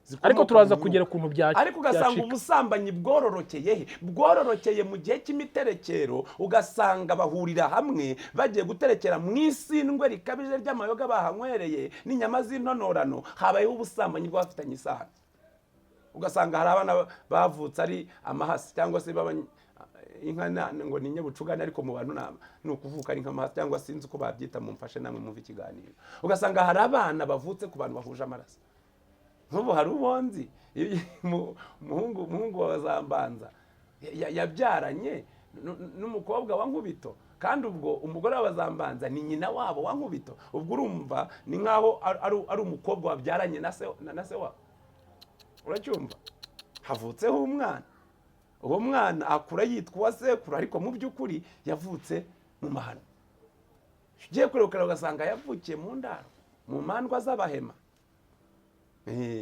zikomoka Ariko turaza mu kugera myuka. kuntu bya Ariko ugasanga byacika. ubusambanyi bwororokeye he? Bwororokeye mu gihe cy'imiterekero. Ugasanga bahurira hamwe bagiye guterekera mu isindwe rikabije ry'amayoga bahanywereye n'inyama z'intonorano, habayeho ubusambanyi bw'abafitanye isano. Ugasanga hari abana bavutse ari amahasi cyangwa se Inka ngo ni nyabucugane, ariko mu bantu ni ukuvuka ari nk'amahasa, cyangwa sinzi uko babyita, mumfashe namwe mumve ikiganiro. Ugasanga hari abana bavutse ku bantu bahuje amaraso. Nk'ubu hari ubonzi umuhungu wa Zambanza yabyaranye n'umukobwa wa Nkubito, kandi ubwo umugore wa Zambanza ni nyina wabo wa Nkubito. Ubwo urumva ni nk'aho ari umukobwa wabyaranye na se wabo. Uracyumva? Havutseho umwana, uwo mwana akura yitwa uwa sekuru, ariko mu by'ukuri yavutse mu mahano. Ugiye kureba ugasanga yavukiye mu ndaro, mu mandwa z'abahema.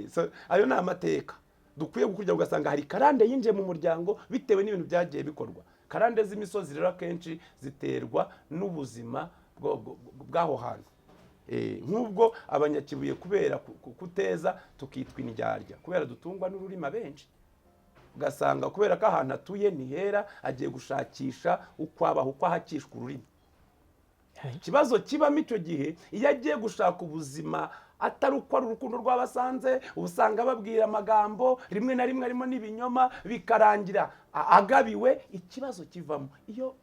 So, ayo ni amateka dukwiye gukurikira. Ugasanga hari karande yinjiye mu muryango bitewe n'ibintu byagiye bikorwa. Karande z'imisozi rero akenshi ziterwa n'ubuzima bw'aho hantu. Nk'ubwo Abanyakibuye, kubera kuteza, tukitwa indyarya kubera dutungwa n'ururimi abenshi. Ugasanga kubera ko ahantu atuye ntihera, agiye gushakisha uko abaho, uko ahakishwa ururimi. Ikibazo kibamo icyo gihe, iyo agiye gushaka ubuzima atari uko ari urukundo rw'abasanze, usanga babwira amagambo rimwe na rimwe arimo n'ibinyoma, bikarangira agabiwe. Ikibazo kivamo iyo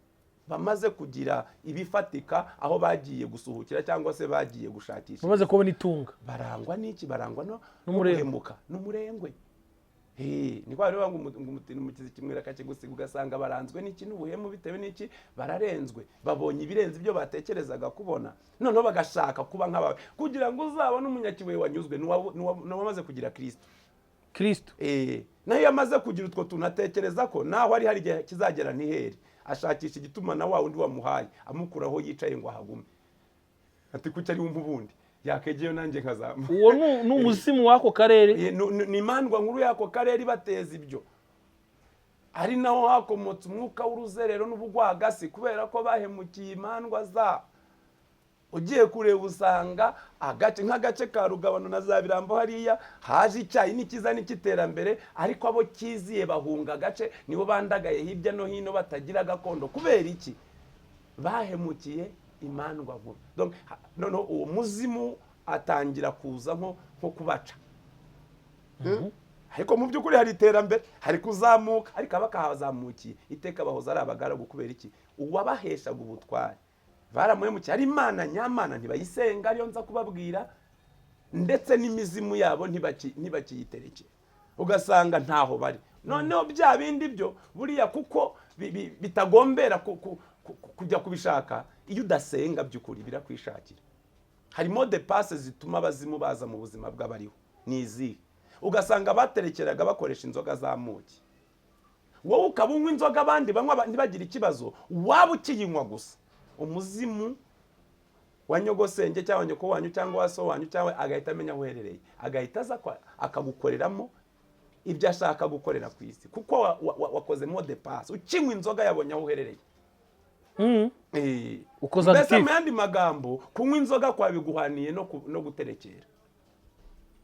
bamaze kugira ibifatika aho bagiye gusuhukira cyangwa se bagiye gushakisha. Bamaze kubona itunga. Barangwa n'iki? Barangwa no N'umurengwe. guhemuka n'umurengwe. Ni kwa rero ngo umukizi kimwera akakigusiga. Ugasanga baranzwe n'iki? N'ubuhemu. Bitewe n'iki? Bararenzwe, babonye ibirenze ibyo batekerezaga kubona, noneho bagashaka kuba nk'abawe. Kugira ngo uzabone Umunyakibuye wanyuzwe, ni uwamaze kugira Kirisito. Kirisito. Naho iyo amaze kugira utwo tuntu, atekereza ko naho ari hari igihe kizagera ntihere. Ashakisha igituma na wa wundi wamuhaye amukura aho yicaye ngo ahagume, ati: "Kuki ari wumva ubundi yakegeyeyo nanjye nkazamuka?" Uwo ni umuzimu w'ako karere. Ni imandwa nkuru y'ako karere ibateza ibyo. Ari naho hakomotse umwuka w'uruzerero n'ubugwagasi, kubera ko bahemukiye imandwa zabo. Ugiye kureba usanga agace nk'agace ka Rugabano na za Birambo hariya haje icyayi n'ikiza n'icy'iterambere, ariko abo kiziye bahunga agace, nibo bandagaye hirya no hino batagira gakondo. Kubera iki? Bahemukiye imandwa nkuru. Donc, noneho uwo muzimu atangira kuza nko kubaca. Ariko mu by'ukuri hari iterambere, hari kuzamuka, ariko abakahazamukiye iteka bahoze ari abagaragu. Kubera iki? Uwabaheshaga ubutware baramuhemukiye. Ari Imana nyamana ntibayisenga, ariyo nza kubabwira, ndetse n'imizimu yabo ntibakiyiterekera. Ugasanga ntaho bari. Noneho bya bindi byo buriya, kuko bitagombera kujya kubishaka, iyo udasenga by'ukuri birakwishakira. Hari mots de passe zituma abazimu baza mu buzima bw'abariho. Ni izihe? Ugasanga baterekeraga bakoresha inzoga z'amuki, wowe ukaba unywa inzoga abandi banywa ntibagire ikibazo, waba ukiyinywa gusa, umuzimu wa nyogosenge cyangwa nyoko wanyu cyangwa wa so wanyu cyangwa agahita amenya aho uherereye, agahita aza akagukoreramo ibyo ashaka gukorera ku isi, kuko wakoze mot de passe. Ukinywa inzoga yabonye aho uherereye. Ukoza Mbese active. mu yandi magambo, kunywa inzoga kwa biguhaniye no guterekera.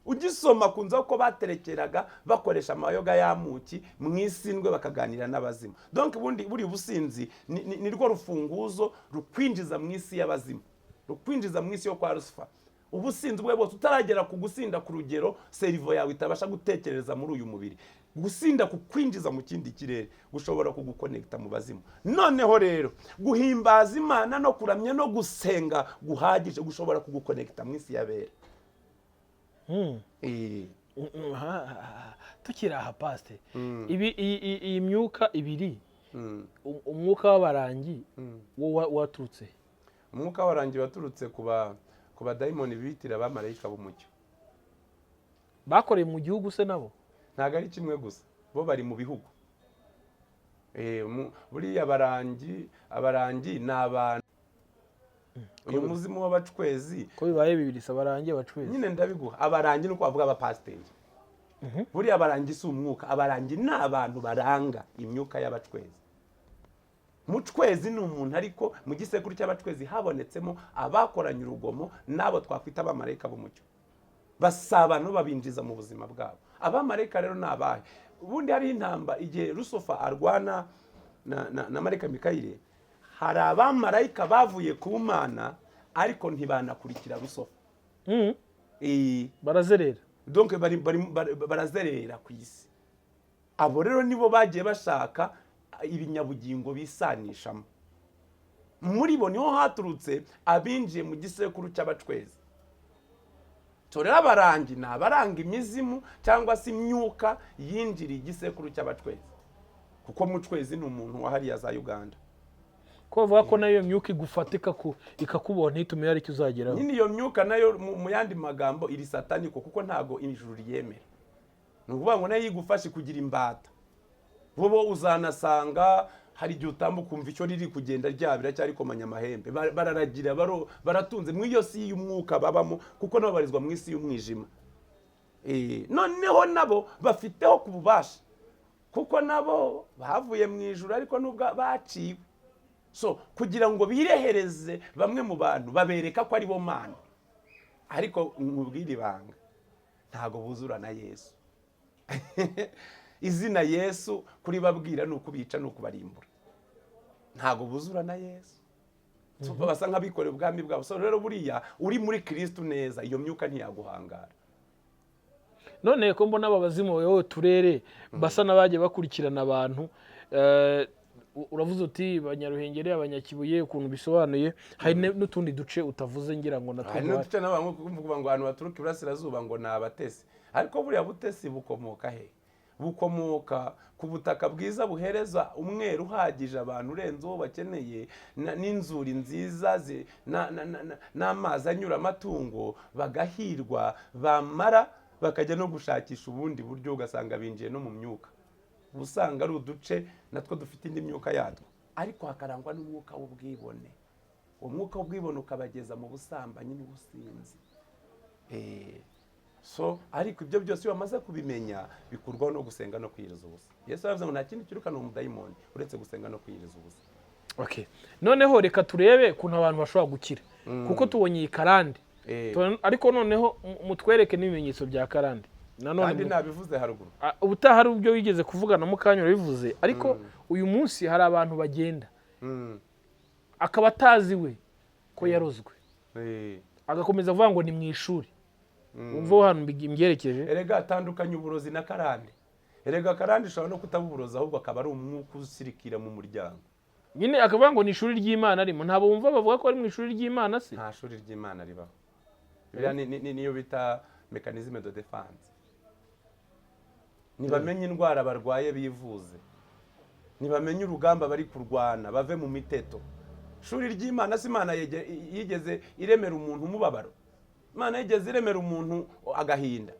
Ugisoma ku nzoga ko baterekeraga bakoresha amayoga y'amuki mu isindwe, bakaganira n'abazimu. Donc ubundi buri businzi ni rwo rufunguzo rukwinjiza mu isi y'abazimu, rukwinjiza mu isi yo kwa Lucifer. Ubusinzi ubwo bwose, utaragera ku gusinda ku rugero cerveau yawe itabasha gutekereza muri uyu mubiri, gusinda kukwinjiza mu kindi kirere, gushobora kugukonekita mu bazimu. Noneho rero guhimbaza Imana no kuramya no gusenga guhagije gushobora kugukonekita mu isi y'abera. Tukiri aha, pasite, ibi iyi myuka ibiri, umwuka w'abarangi wo waturutse he? Umwuka warangiye waturutse ku badayimoni bitira abamarayika b'umucyo. Bakoreye mu gihugu se nabo? Ntabwo ari kimwe gusa, bo bari mu bihugu. Buriya abarangi ni abantu, uyu muzimu w'abacwezi. Ko bibaye bibiri se, abarangi, abacwezi? Nyine ndabiguha. Abarangi ni uko bavuga abapasiteri. Buriya abarangi si umwuka, abarangi ni abantu baranga imyuka y'abacwezi. Mucwezi ni umuntu, ariko mu gisekuru cy'abacwezi habonetsemo abakoranye urugomo n'abo twakwita abamarayika b'umucyo, basabana babinjiza mu buzima bwabo. Abamarayika rero ni abahe? Ubundi hariho intamba igihe Lucifer arwana na marayika Mikayire. Hari abamarayika bavuye ku Mana ariko ntibanakurikira Lucifer. Barazerera. Donc barazerera ku isi. Abo rero nibo bagiye bashaka. Ibinyabugingo bisanishamo. Muri bo niho haturutse abinjiye mu gisekuru cy'Abacwezi. So rero abarangi ni abaranga imizimu cyangwa se imyuka yinjiriye igisekuru cy'Abacwezi, kuko Mucwezi ni umuntu wa hariya za Uganda. Ko bavuga ko nayo iyo myuka igufata ikakubona, ntitume hari icyo uzageraho. Nyine iyo myuka nayo mu yandi magambo iri sataniko, kuko ntago ijuru ryemera. Ni ukuvuga ngo nayo igufashe kugira imbata. Bo uzanasanga hari igihe utambuka ukumva icyo riri kugenda ryabira cyangwa rikomanya amahembe. Bararagira, baratunze mu iyo si y'umwuka babamo, kuko nabo babarizwa mu isi y'umwijima. Noneho nabo bafiteho ku bubasha, kuko nabo bavuye mu ijuru, ariko nubwo baciwe. So kugira ngo birehereze bamwe mu bantu, babereka ko ari bo Mana. Ariko nkubwire ibanga, ntabwo buzura na Yesu. Izina Yesu kuribabwira ni ukubica, ni ukubarimbura. Ntabwo buzura na Yesu. So, basa nk'abikorera ubwami bwabo. So rero buriya uri muri Kirisitu neza, iyo myuka ntiyaguhangara. None ko mbona aba bazimu wowe turere basa n'abagiye bakurikirana abantu, uravuze uti Abanyaruhengeri, Abanyakibuye, ukuntu bisobanuye, hari n'utundi duce utavuze, ngira ngo natwo Hari duhari. n'uduce n'abantu kuvuga ngo abantu baturuka iburasirazuba ngo ni abatesi, ariko buriya butesi bukomoka he? Bukomoka ku butaka bwiza buhereza umweru uhagije abantu urenze uwo bakeneye, n'inzuri nziza n'amazi anyura amatungo, bagahirwa. Bamara bakajya no gushakisha ubundi buryo, ugasanga binjiye no mu myuka. Uba usanga ari uduce natwo dufite indi myuka yatwo, ariko hakarangwa n'umwuka w'ubwibone. Uwo mwuka w'ubwibone ukabageza mu busambanyi n'ubusinzi. So ariko ibyo byose iyo wamaze kubimenya, bikurwaho no gusenga no kwiyiriza ubusa. Yesu yaravuze ngo nta kindi kirukana umudayimoni uretse gusenga no kwiyiriza ubusa. Okay. Noneho reka turebe ukuntu abantu bashobora gukira, kuko tubonye iyi karande. Ariko noneho mutwereke n'ibimenyetso bya karande nanone. Kandi nabivuze haruguru. Ah, ubutaha hari ubyo wigeze kuvugana mu kanya urabivuze, ariko uyu munsi hari abantu bagenda akaba atazi we ko yarozwe, agakomeza avuga ngo ni mu ishuri. Wumva aho hantu mbyerekeje? Erega atandukanye uburozi na karande. Erega karande ishobora no kutaba uburozi, ahubwo akaba ari umwuka usirikira mu muryango. Nyine akavuga ngo ni ishuri ry'Imana arimo. Ntabwo wumva bavuga ko ari mu ishuri ry'Imana se? Nta shuri ry'Imana ribaho. Biriya niyo bita mécanisme de défense. Ntibamenye indwara barwaye bivuze, ntibamenye urugamba bari kurwana, bave mu miteto. Ishuri ry'Imana si Imana yigeze iremera umuntu umubabaro? Imana yigeze iremera umuntu agahinda?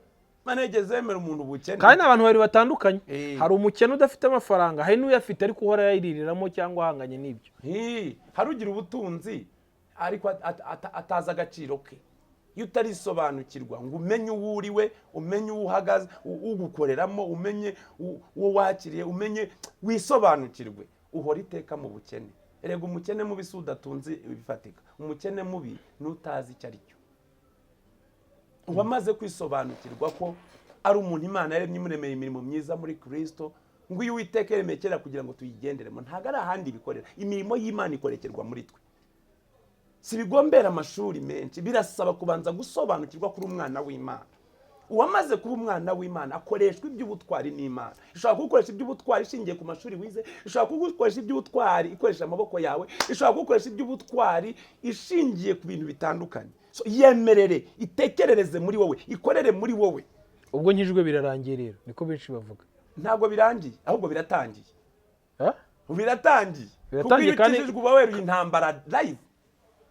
Imana yigeze iremera umuntu ubukene? Kandi ni abantu babiri batandukanye. Hari umukene udafite amafaranga, hari n'uyafite ariko uhora yayiririramo cyangwa ahanganye n'ibyo. Hari ugira ubutunzi ariko atazi agaciro ke. Iyo utarisobanukirwa ngo umenye uwo uriwe, umenye uwo uhagaze, ugukoreramo, umenye uwo wakiriye, umenye wisobanukirwe, uhora iteka mu bukene. Erega umukene mubi si udatunze ibifatika, umukene mubi ni utazi icyo ari cyo. Uwamaze kwisobanukirwa ko ari umuntu Imana yaremye, imuremeye imirimo myiza muri Kirisito, ngo iyo Uwiteka yaremeye kera kugira ngo tuyigenderemo, ntabwo ari ahandi bikorera. Imirimo y'Imana ikorekerwa muri twe. Si bigombera amashuri menshi, birasaba kubanza gusobanukirwa kuri umwana w'Imana. Uwamaze kuba umwana w'Imana akoreshwa iby'ubutwari n'Imana. Ishobora kugukoresha iby'ubutwari ishingiye ku mashuri wize, ishobora kugukoresha iby'ubutwari ikoresha amaboko yawe, ishobora kugukoresha iby'ubutwari ishingiye ku bintu bitandukanye. So, yemerere itekerereze muri wowe, ikorere muri wowe. Ubwo nkijwe birarangiye rero, niko benshi bavuga. Ntabwo birangiye, ahubwo biratangiye. Ha? Biratangiye, kuko Biratangiye iyo ukijijwe uba weruye intambara live.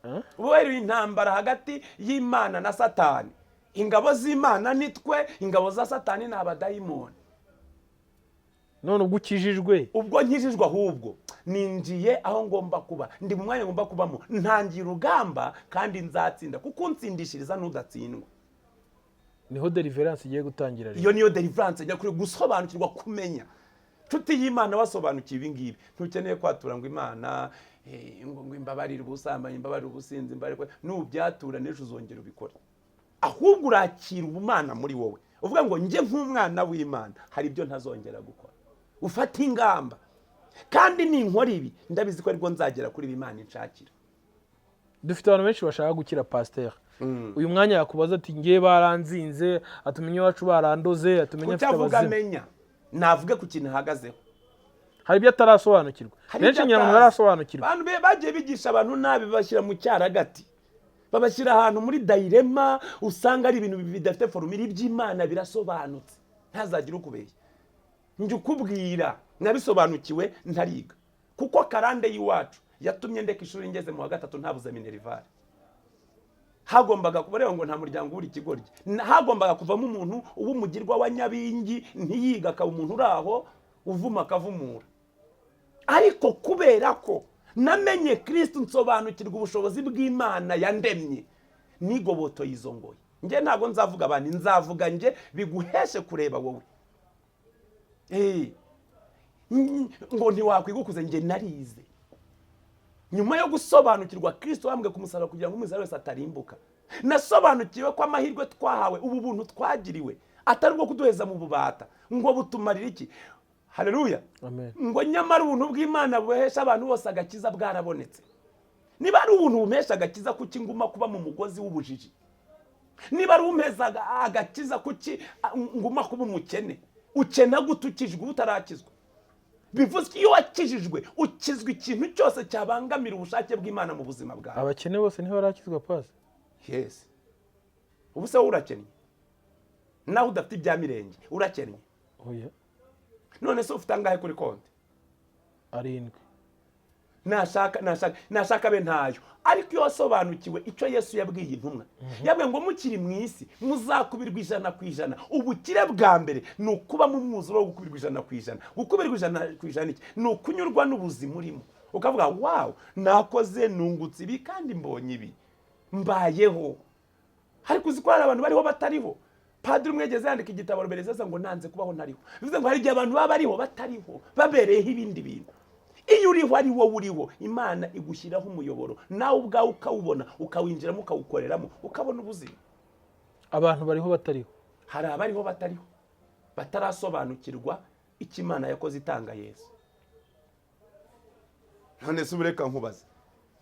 Ha? Uba weruye intambara hagati y'Imana na Satani. Ingabo z'Imana ni twe, ingabo za Satani ni abadayimoni. None ubwo ukijijwe? Ubwo nkijijwe, ahubwo ninjiye aho ngomba kuba, ndi mu mwanya ngomba kubamo, ntangiye urugamba kandi nzatsinda, kuko unsindishiriza n'udatsindwa. Niho deliverance igiye gutangira rero. Iyo niyo deliverance nyakuri, gusobanukirwa, kumenya. Nshuti y'Imana, wasobanukiwe ibi ngibi, ntukeneye kwatura ngo Imana ngo imbabarire ubusambanyi, imbabarire ubusinzi, imbabarire. Nubyatura n'ejo uzongera ubikore. Ahubwo urakira ubumana muri wowe, uvuga ngo njye nk'umwana w'Imana hari ibyo ntazongera gukora. Ufate ingamba, kandi ninkora ibi ndabizi ko aribwo nzagera kuri ibi Imana inshakira. Dufite abantu benshi bashaka gukira, pasiteri. Uyu mwanya yakubaza ati: "Ngiye baranzinze," atumenye iwacu barandoze, atumenye Kuki afite avuga abazimu. Amenya navuge ku kintu ahagazeho. Hari ibyo atarasobanukirwa. Hari Benshi ibyo ngira ngo atazi. ntibarasobanukirwa. Abantu bagiye bigisha abantu nabi, babashyira mu cyaragati, babashyira ahantu muri dilemma, usanga ari ibintu bidafite formule. Iby'Imana birasobanutse, ntazagire ukubeshya. Njye ukubwira nabisobanukiwe ntariga, kuko karande y'iwacu yatumye ndeka ishuri ngeze mu wa gatatu, ntabuze minerval. Hagombaga kuba rero ngo nta muryango uri ikigoryi. Hagombaga kuvamo umuntu uba umugirwa wa nyabingi, ntiyiga, akaba umuntu uri aho uvuma akavumura. Ariko kubera ko namenye Kirisitu, nsobanukirwa ubushobozi bw'Imana yandemye, nigobotoye izo ngoyi. Njye ntabwo nzavuga abantu, nzavuga njye biguheshe kureba wowe. Ngo ntiwakwiga ukuze, njye narize nyuma yo gusobanukirwa Kirisito wambwe ku musaraba kugira ngo umwizera wese atarimbuka. Nasobanukiwe ko amahirwe twahawe, ubu buntu twagiriwe, atari ubwo kuduheza mu bubata. Ngo butumarira iki? Haleluya! Amen. Ngo nyamara ubuntu bw'Imana buhesha abantu bose agakiza bwarabonetse. Niba ari ubuntu bumpesha agakiza, kuki nguma kuba mu mugozi w'ubujiji? Niba ari umpeza agakiza, kuki nguma kuba umukene? Ukena gute ukijwe utarakizwa? Bivuze ko iyo wakijijwe ukizwa ikintu cyose cyabangamira ubushake bw'Imana mu buzima bwawe. Abakene bose ntibarakizwa, pasi? Yes. Ubu se wowe urakennye? Nawe udafite ibya mirenge, urakennye? Oya. None se ufite angahe kuri konti? 7. Nashaka, nashaka, nashaka abe ntayo. Ariko iyo wasobanukiwe icyo Yesu yabwiye intumwa, yabwiye ngo mukiri mu isi muzakubirwa 100%. Ubukire bwa mbere ni ukuba mu mwuzuro wo gukubirwa 100%. Gukubirwa 100% iki? Ni ukunyurwa n'ubuzima urimo, ukavuga: "Wow, nakoze nungutse ibi kandi mbonye ibi, mbayeho." Ariko uzi ko hari abantu bariho batariho? Padiri umwe yageze yandika igitabo Robereza ngo "Nanze kubaho ntariho". Bivuze ngo hari igihe abantu baba bariho batariho, babereyeho ibindi bintu. Iyo uriho ari wowe uriho, Imana igushyiraho umuyoboro, nawe ubwawe ukawubona, ukawinjiramo, ukawukoreramo, ukabona ubuzima. Abantu bariho batariho? Hari abariho batariho, batarasobanukirwa icyo Imana yakoze itanga Yesu. None se ubu reka nkubaze,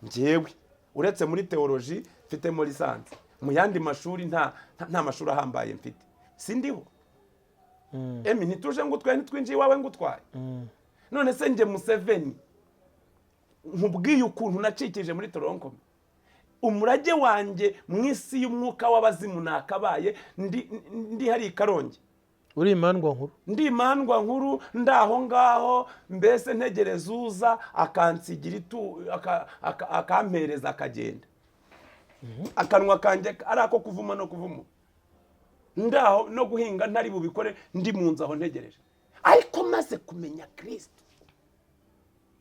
njyewe uretse muri théologie mfitemo licence, mu yandi mashuri nta mashuri ahambaye mfite, sindiho? Emi, ntituje ngo utwaye, ntitwinjiye iwawe ngo utwaye. None se njye Museveni nkubwiye ukuntu nacikije muri tronc commun, umurage wanjye mu isi y'umwuka w'abazimu nakabaye ndi hari i Karongi. Uri imandwa nkuru. Ndi imandwa nkuru, ndi aho ngaho mbese ntegereza uza akansigira itu akampereza akagenda, akanwa kanjye ari ako kuvuma no kuvuma, ndaho no guhinga ntari bubikore, ndi mu nzu aho ntegereje. Ariko maze kumenya Kirisito,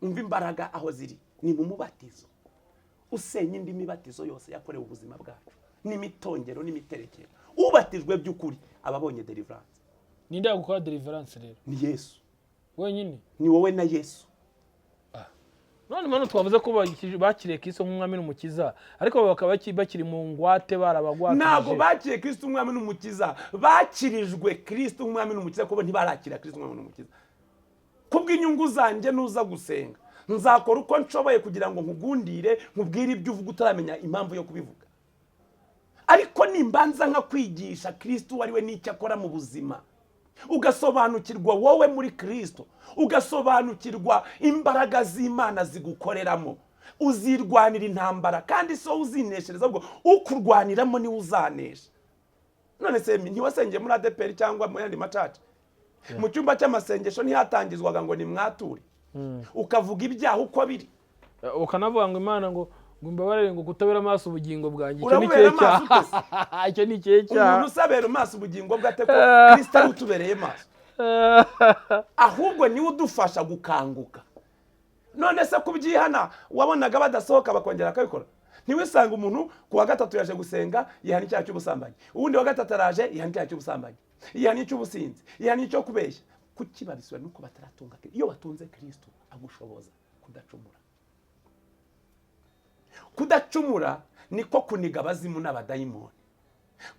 umva imbaraga aho ziri ni mu mubatizo usenya indi mibatizo yose yakorewe ubuzima bwacu n'imitongero n'imiterekero. Ubatijwe by'ukuri aba abonye deliverance. Ninde yagukora deliverance rero? Ni Yesu. Wenyine? Ni wowe na Yesu. None mpano twavuze ko bakiriye Kristo nk'umwami n'umukiza, ariko bakaba bakiri mu ngwate, barabagwatije. Ntabwo bakiriye Kristo umwami n'umukiza, bakirijwe Kristo umwami n'umukiza, kuko ntibarakira Kristo umwami n'umukiza. Kubw'inyungu zanjye nuza gusenga, nzakora uko nshoboye kugira ngo nkugundire, nkubwire ibyo uvuga utaramenya impamvu yo kubivuga. Ariko nimbanza nkakwigisha Kristo uwo ari we n'icyo akora mu buzima, ugasobanukirwa wowe muri Kristo, ugasobanukirwa imbaraga z'Imana zigukoreramo, uzirwanira intambara, kandi si wowe uzineshereza, ahubwo ukurwaniramo niwe uzanesha. None se ntiwasengeye muri ADEPR cyangwa mu yandi macaca? Mu cyumba cy'amasengesho ntihatangizwaga ngo nimwature, ukavuga ibyaha uko biri? Ukanavuga ngo Imana ngo imbabarire, ngo kutabera amaso ubugingo bwanjye. Icyo ni Urabubera ikihe amaso cyaha? ute se? Icyo ni ikihe cyaha? Umuntu usabera amaso ubugingo bwe ate, ko Kirisito ari utubereye maso? Ahubwo niwe udufasha gukanguka. None se kubyihana wabonaga badasohoka bakongera bakabikora? Ntiwisanga umuntu ku wa gatatu yaje gusenga, yihana icyaha cy'ubusambanyi, uwundi wa gatatu araje, yihana icyaha cy'ubusambanyi, yihana icy'ubusinzi, yihana icyo kubeshya. Kuki babisubira? Nuko bataratunga Kristo. Iyo batunze Kristo, agushoboza kudacumura. Kudacumura niko kuniga abazimu n'abadayimoni.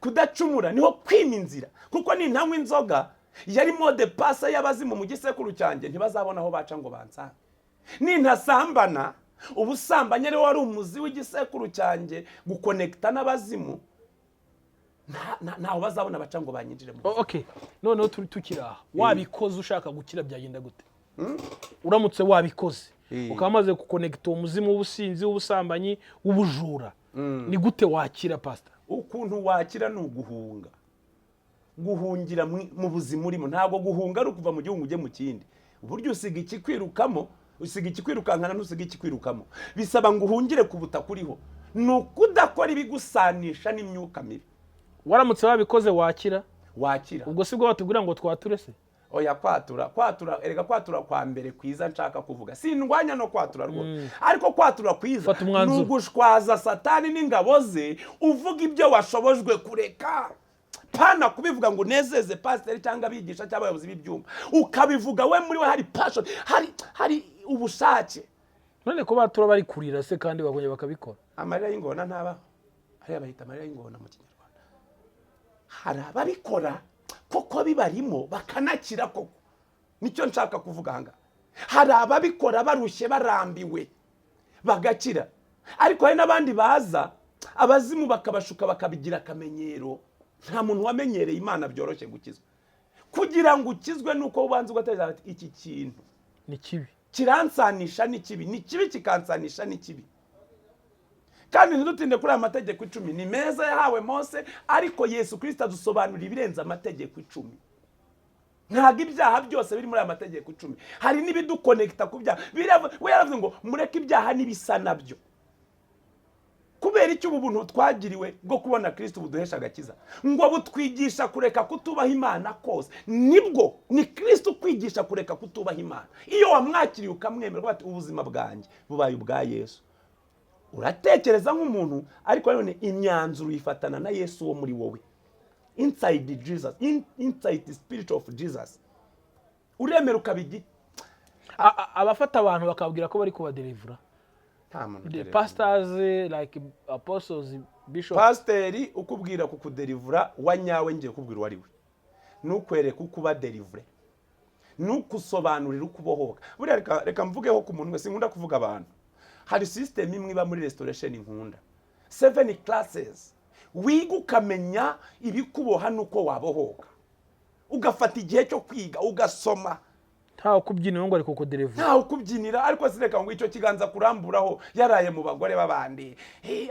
Kudacumura niho kwima inzira, kuko nintanywa inzoga yari mot de passe y'abazimu mu gisekuru cyanjye, ntibazabona aho baca ngo bansange. Nintasambana, ubusambanyi ariwo wari umuzi w'igisekuru cyanjye gukonekita n'abazimu, ntaho bazabona baca ngo banyinjire mu Okay, noneho turi tukiri aha, wabikoze ushaka gukira byagenda gute? Uramutse wabikoze, ukaba umaze guconnecta uwo muzimu w'ubusinzi, w'ubusambanyi, w'ubujura, ni gute wakira, pasita? Ukuntu wakira ni uguhunga, guhungira mu buzima urimo. Ntabwo guhunga ari ukuva mu gihugu ujye mu kindi. Uburyo usiga ikikwirukamo, usiga ikikwirukankana, ntusiga ikikwirukamo. Bisaba ngo uhungire ku butaka uriho, ni ukudakora ibigusanisha n'imyuka mibi. Waramutse wabikoze, wakira? Wakira. Ubwo si bwo batubwira ngo twature se? Oya, kwatura, kwatura, erega kwatura kwa mbere kwiza nshaka kuvuga, sindwanya no kwatura rwose, ariko kwatura kwiza Fata umwanzuro. ni ugushwaza Satani n'ingabo ze, uvuga ibyo washobojwe kureka, pana kubivuga ngo unezeze pasiteri cyangwa abigisha cyangwa abayobozi b'ibyumba. Ukabivuga we muri we hari passion, hari ubushake. None ko batura bari kurira se, kandi bakongera bakabikora? Amarira y'ingona ntabaho, ariya bayita amarira y'ingona mu Kinyarwanda. Hari ababikora koko bibarimo, bakanakira koko. Nicyo nshaka kuvuga aha ngaha. Hari ababikora barushye, barambiwe, bagakira, ariko hari n'abandi baza abazimu bakabashuka, bakabigira akamenyero. Nta muntu wamenyereye Imana byoroshye gukizwa. Kugira ngo ukizwe ni uko ubanza ugatekereza ati: "Iki kintu Ni kibi." kiransanisha n'ikibi, ni kibi, kikansanisha n'ikibi. Kandi ntidutinde kuri aya mategeko 10. Ni meza, yahawe Mose, ariko Yesu Kirisita adusobanurira ibirenze amategeko 10. Ntabwo ibyaha byose biri muri aya mategeko 10. Hari n'ibiduconnecta ku byaha. We yaravuze ngo mureke ibyaha n'ibisa nabyo. Kubera icyo? Ubu buntu twagiriwe bwo kubona Kirisito buduhesha agakiza, ngo butwigisha kureka kutubaha Imana kose. Nibwo ni Kirisito ukwigisha kureka kutubaha Imana. Iyo wamwakiriye, ukamwemera, ukavuga ati: "Ubuzima bwanjye bubaye ubwa Yesu," uratekereza nk'umuntu, ariko nanone imyanzuro uyifatana na Yesu wo muri wowe, inside Jesus, inside the spirit of Jesus. Uremera ukaba igiti. Abafata abantu bakabwira ko bari kubadelivura? Nta muntu The udelivura. pastors, like apostles, bishops. Pasiteri ukubwira kukudelivura wa nyawe, ngiye kubwira uwo ari we, ntukwereke uko uba delivered, ntukusobanurira uko ubohoka. Buriya reka mvugeho ku muntu wese, nkunda kuvuga abantu. Hari system imwe iba muri Restoration nkunda, seven classes wiga, ukamenya ibikuboha n'uko wabohoka, ugafata igihe cyo kwiga, ugasoma. Ntawe kubyinira ngo ari kukudelivura. Ntawe ukubyinira. Ariko sireka ngo icyo kiganza kuramburaho yaraye mu bagore b'abandi.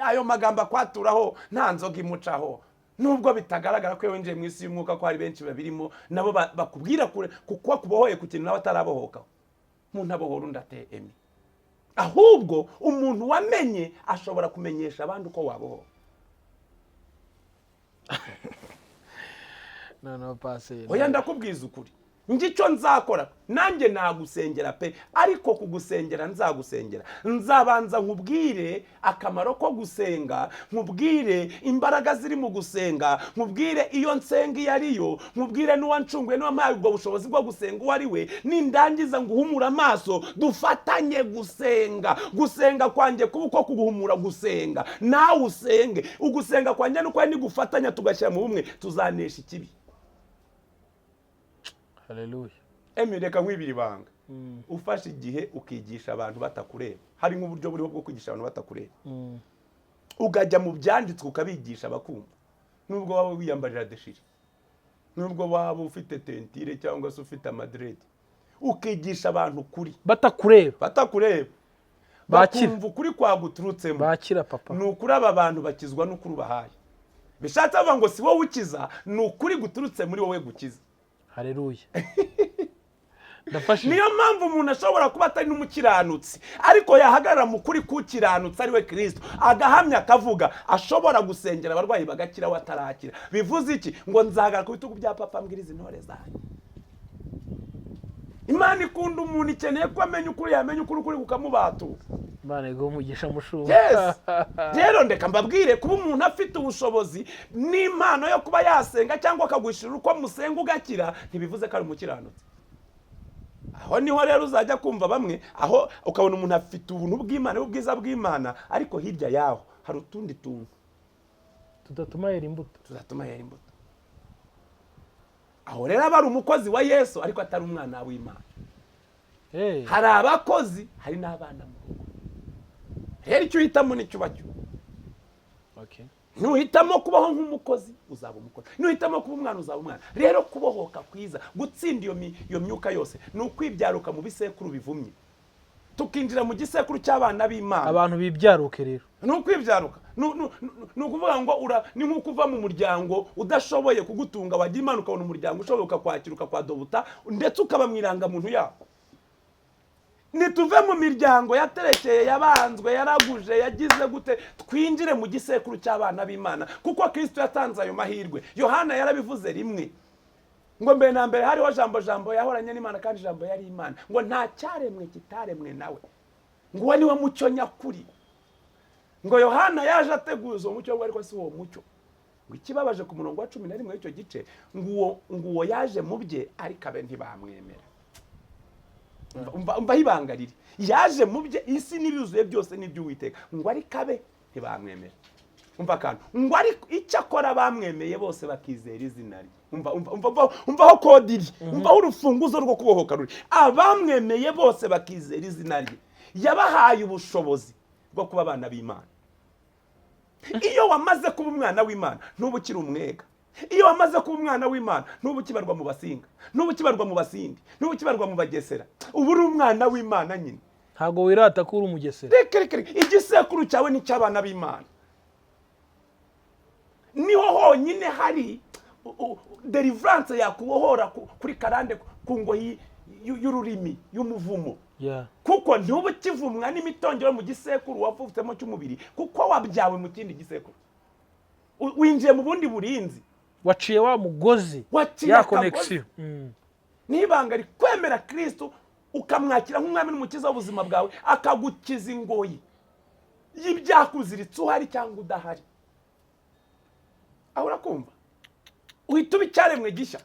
Ayo magambo akwaturaho nta nzoga imucaho, nubwo bitagaragara ko iyo winjiye mu isi y'umwuka ko hari benshi babirimo, nabo bakubwira kure kuko akubohoye ku kintu nawe atarabohokaho. Umuntu abohora undi ate, Emi? Ahubwo umuntu wamenye ashobora kumenyesha abandi uko wabohoka. Noneho pase. Oya, ndakubwiza ukuri, njye icyo nzakora, nanjye nagusengera pe, ariko kugusengera nzagusengera, nzabanza nkubwire akamaro ko gusenga, nkubwire imbaraga ziri mu gusenga, nkubwire iyo nsenga iyo ariyo, nkubwire n'uwancunguye n'uwampaye ubwo bushobozi bwo gusenga uwo ari we. Nindangiza nguhumure amaso, dufatanye gusenga. Gusenga kwanjye kuba uko kuguhumura gusenga, nawe usenge. Ugusenga kwanjye nuko nigufatanya tugashyira mu bumwe, tuzanesha ikibi. Haleluya. Emi, reka nkwibira ibanga. Ufashe igihe ukigisha abantu batakureba, hari nk'uburyo buriho bwo kwigisha abantu batakureba, ukajya mu byanditswe ukabigisha bakumva, nubwo waba wiyambarira déchiré, nubwo waba ufite teinture cyangwa se ufite amadreads, ukigisha abantu ukuri batakureba, batakureba, Bakira. bakumva ukuri kwaguturutsemo. Bakira, papa. Ni ukuri, aba bantu bakizwa n'ukuri ubahaye. Bishatse bavuga ngo si wowe ukiza, ni ukuri guturutse muri wowe gukiza. Haleluya, ndafashije. Niyo mpamvu umuntu ashobora kuba atari n'umukiranutsi, ariko yahagarara mu kuri k'ukiranutsi ari we Kirisito, agahamya, akavuga, ashobora gusengera abarwayi bagakira we atarakira. Bivuze iki? Ngo nzahagarara ku bitugu bya papa, mbwiriza intore zanjye. Imana ikunda umuntu, ikeneye ko amenya ukuri. Yamenya ukuri, ukuri kukamubatura. Imana iguhe umugisha, mushumba. Yes. Rero ndeka mbabwire, kuba umuntu afite ubushobozi n'impano yo kuba yasenga cyangwa akagushyirira uko musenga ugakira, ntibivuze ko ari umukiranutsi. Aho niho rero uzajya kumva bamwe, aho ukabona umuntu afite ubuntu bw'Imana n'ubwiza bw'Imana, ariko hirya yaho hari utundi tuntu tudatuma yera imbuto. Tuzatuma yera imbuto. Aho rero aba ari umukozi wa Yesu, ariko atari umwana w'Imana. Hari abakozi, hari n'abana mu rugo. Rero icyo uhitamo nicyo uba cyo. Okay. Nuhitamo kubaho nk'umukozi, uzaba umukozi. Nuhitamo kuba umwana, uzaba umwana. Rero kubohoka kwiza, gutsinda iyo myuka yose, ni ukwibyaruka mu bisekuru bivumye, tukinjira mu gisekuru cy'abana b'Imana. Abantu bibyaruke rero. Ni ukwibyaruka. Ni ukuvuga ngo ni nk'uko uva mu muryango udashoboye kugutunga, wagira Imana ukabona umuryango ushoboye, ukakwakira, ukakwadobuta, ndetse ukaba mu irangamuntu yabo. Nituve mu miryango yaterekeye, yabanzwe, yaraguje, yagize gute, twinjire mu gisekuru cy'abana b'Imana, kuko Kristo yatanze ayo mahirwe. Yohana yarabivuze rimwe ngo: "Mbere na mbere hariho Jambo, Jambo yahoranye n'Imana, kandi Jambo yari Imana." Ngo nta cyaremwe kitaremwe nawe. Ngo uwo niwe mucyo nyakuri. Ngo Yohana yaje ateguza uwo mucyo, ngo ariko si uwo mucyo. Ngo ikibabaje, ku murongo wa 11 w'icyo gice, ngo uwo yaje mu bye, ariko abe ntibamwemera. Umva aho ibanga riri. Yaje mu bye, isi n'ibyuzuye byose n'iby'Uwiteka, ngo ariko abe ntibamwemera. Umva akantu: ngo ariko icyakora bamwemeye bose bakizera izina rye. Umva, umva, umva, umva, umva aho code iri, umva aho urufunguzo rwo kubohoka ruri. Abamwemeye bose bakizera izina rye, yabahaye ubushobozi bwo kuba abana b'Imana. Iyo wamaze kuba umwana w'Imana, ntuba ukiri umwega. Iyo wamaze kuba umwana w'Imana, ntuba ukibarwa mu Basinga, ntuba ukibarwa mu Basindi, ntuba ukibarwa mu Bagesera. Uba uri umwana w'Imana nyine. Ntabwo wirata ko uri Umugesera. Reka, reka, reka. Igisekuru cyawe ni icy'abana b'Imana. Niho honyine hari deliverance yakubohora kuri karande, ku ngoyi y'ururimi y'umuvumo, kuko ntuba ukivumwa n'imitongero mu gisekuru wavutsemo cy'umubiri, kuko wabyawe mu kindi gisekuru. Winjiye mu bundi burinzi. Waciye wa mugozi. Waciye ya akagozi. Connection. N'ibanga rikwemera Kristo, ukamwakira nk'umwami n'umukiza w'ubuzima bwawe, akagukiza ingoyi y'ibyakuziritse, uhari cyangwa udahari. Aho urakumva uhita uba icyaremwe gishya.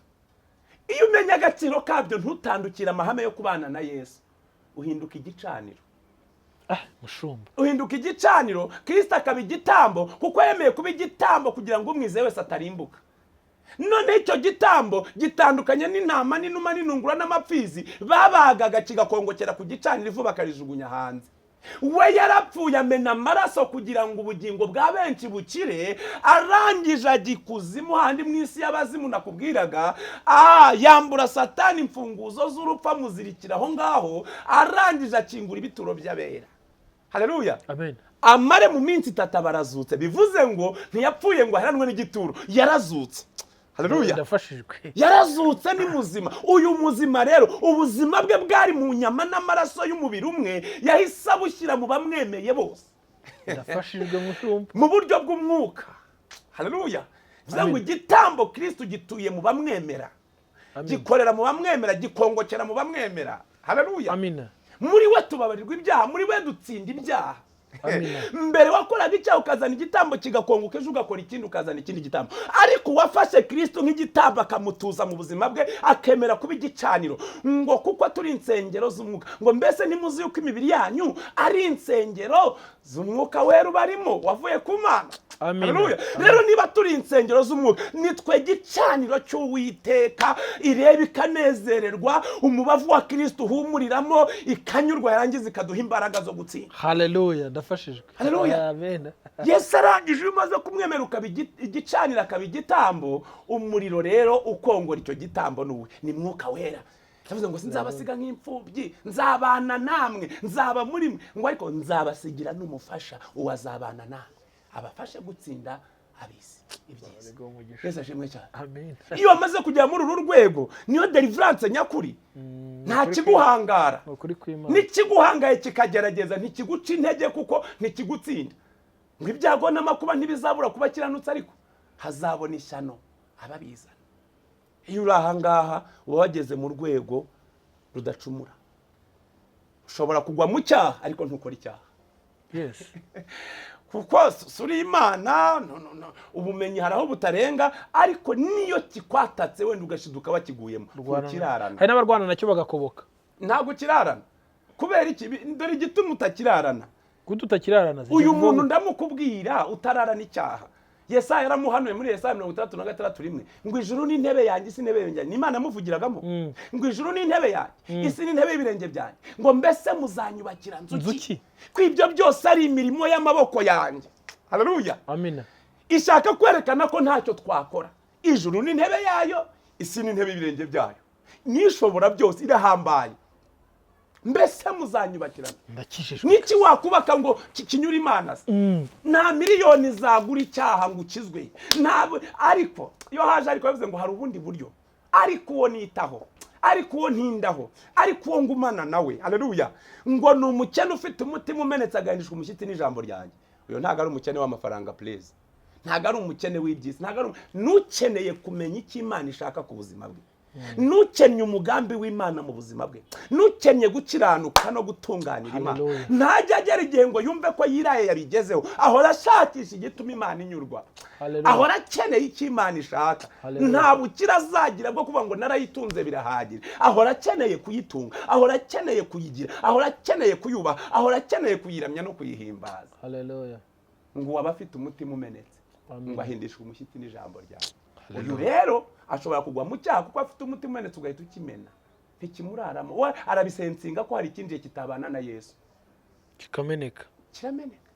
Iyo umenya agaciro kabyo, ntutandukire amahame yo kubana na Yesu, uhinduka igicaniro. Ah, mushumba. Uhinduka igicaniro, Kirisita akaba igitambo, kuko yemeye kuba igitambo kugira ngo umwizeye wese atarimbuka. Noneho icyo gitambo gitandukanye n'intama n'inuma n'intungura n'amapfizi babagaga, kigakongokera ku gicaniro, ivu bakarijugunya hanze. We yarapfuye, amena amaraso kugira ngo ubugingo bwa benshi bukire. Arangije ajya ikuzimu, handi mu isi y'abazimu nakubwiraga. Yambura Satani imfunguzo z'urupfu, amuzirikira aho ngaho. Arangije akingura ibituro by'abera. Haleluya! Amen. Amare mu minsi 3 barazutse. Bivuze ngo ntiyapfuye ngo aheranwe n'igituro, yarazutse. Haleluya! Ndafashijwe. Yarazutse, ni muzima. Uyu muzima rero, ubuzima bwe bwari mu nyama n'amaraso y'umubiri umwe, yahise abushyira mu bamwemeye bose. Ndafashijwe, mushumba. Mu buryo bw'umwuka. Haleluya! Bivuze ngo Amen. igitambo Kristo gituye mu bamwemera, Amen. gikorera mu bamwemera, gikongokera mu bamwemera. Haleluya! Amina. Muri we tubabarirwa ibyaha, muri we dutsinda ibyaha. Amina. Mbere wakoraga icyaha ukazana igitambo kigakongoka, ejo ugakora ikindi ukazana ikindi gitambo. Ariko uwafashe Kristo nk'igitambo, akamutuza mu buzima bwe, akemera kuba igicaniro, ngo kuko turi insengero z'umwuka. Ngo mbese ntimuzi yuko imibiri yanyu ari insengero z'Umwuka Wera ubarimo, wavuye ku Mana? Amina. Haleluya! Rero niba turi insengero z'umwuka, nitwe gicaniro cy'Uwiteka ireba ikanezererwa, umubavu wa Kristo uhumuriramo ikanyurwa, yarangiza ikaduha imbaraga zo gutsinda. Haleluya, ndafashijwe. Haleluya. Amen. Yesu arangije, iyo umaze kumwemera ukaba igicaniro, akaba igitambo, umuriro rero ukongora icyo gitambo ni uwe, ni Mwuka Wera. Yavuze ngo: "Sinzabasiga nk'imfubyi, nzabana namwe, nzaba muri mwe." Ngo ariko nzabasigira n'umufasha, uwo azabana namwe, abafashe gutsinda ab'isi, iby'isi. Yesu ashimwe cyane. Amen. Iyo wamaze kugera muri uru rwego, niyo deliverance nyakuri, nta kiguhangara. Ni ukuri kw'Imana. N'ikiguhangaye kikagerageza, ntikiguca intege kuko ntikigutsinda. Ngo ibyago n'amakuba ntibizabura kuba kiranutse, ariko hazabona ishyano ababizana. Iyo uri aha ngaha, uba wageze mu rwego rudacumura. Ushobora kugwa mu cyaha, ariko ntukore icyaha, kuko si uri Imana. No, no, no. Ubumenyi hari aho butarenga, ariko niyo kikwatatse wenda ugashiduka wakiguyemo, ntukirarana. Hari n'abarwana nacyo bagakoboka. Ntabwo ukirarana. Kubera iki? Dore igituma utakirarana. Gute utakirarana? Uyu muntu ndamukubwira utararana icyaha, Yesaya yaramuhanuye muri Yesaya 66:1, ngo: "Ijuru ni intebe yanjye, isi intebe y'ibirenge byanjye." Ni Imana amuvugiragamo. Ngo: "Ijuru ni intebe yanjye, isi ni intebe y'ibirenge byanjye." Ngo: "Mbese muzanyubakira nzu Nzu ki, ki? ko ibyo byose ari imirimo y'amaboko yanjye?" Haleluya! Amina. Ishaka kwerekana ko ntacyo twakora. Ijuru ni intebe yayo, isi ni intebe y'ibirenge byayo. Nishobora byose, irahambaye. Mbese muzanyubakirana? Ndakijijwe. Niki wakubaka ngo kinyure Imana se? Nta miliyoni zagura icyaha ngo ukizwe. Ntabwo. Ariko iyo haje, ariko bivuze ngo hari ubundi buryo. Ariko uwo nitaho, ariko uwo ntindaho, ariko uwo ngumana nawe, haleluya, ngo ni umukene ufite umutima umenetse, agahindishwa umushyitsi n'ijambo ryanjye. Uyu ntabwo ari umukene w'amafaranga, please. Ntabwo ari umukene w'iby'isi, ntabwo ari n'ukeneye kumenya icyo Imana ishaka ku buzima bwe, n'ukennye umugambi w'Imana mu buzima bwe, n'ukennye gukiranuka no gutunganira Imana. Hallelujah. Ntajya agera igihe ngo yumve ko yiraye, yabigezeho. Ahora ashakisha igituma Imana inyurwa. Hallelujah. Ahora akeneye icyo Imana ishaka. Hallelujah. Nta bukire azagira bwo kuvuga ngo narayitunze birahagije. Ahora akeneye kuyitunga, ahora akeneye kuyigira, ahora akeneye kuyubaha, ahora akeneye kuyiramya no kuyihimbaza. Haleluya. Ngo uwaba afite umutima umenetse, Amen. ngo ahindishwe umushyitsi n'ijambo ryawe. Uyu rero ashobora kugwa mu cyaha kuko afite umutima umenetse, ugahita ukimena, ntikimuraramo. We arabisensinga ko hari ikinjiye kitabana na Yesu. Kikameneka. Kirameneka.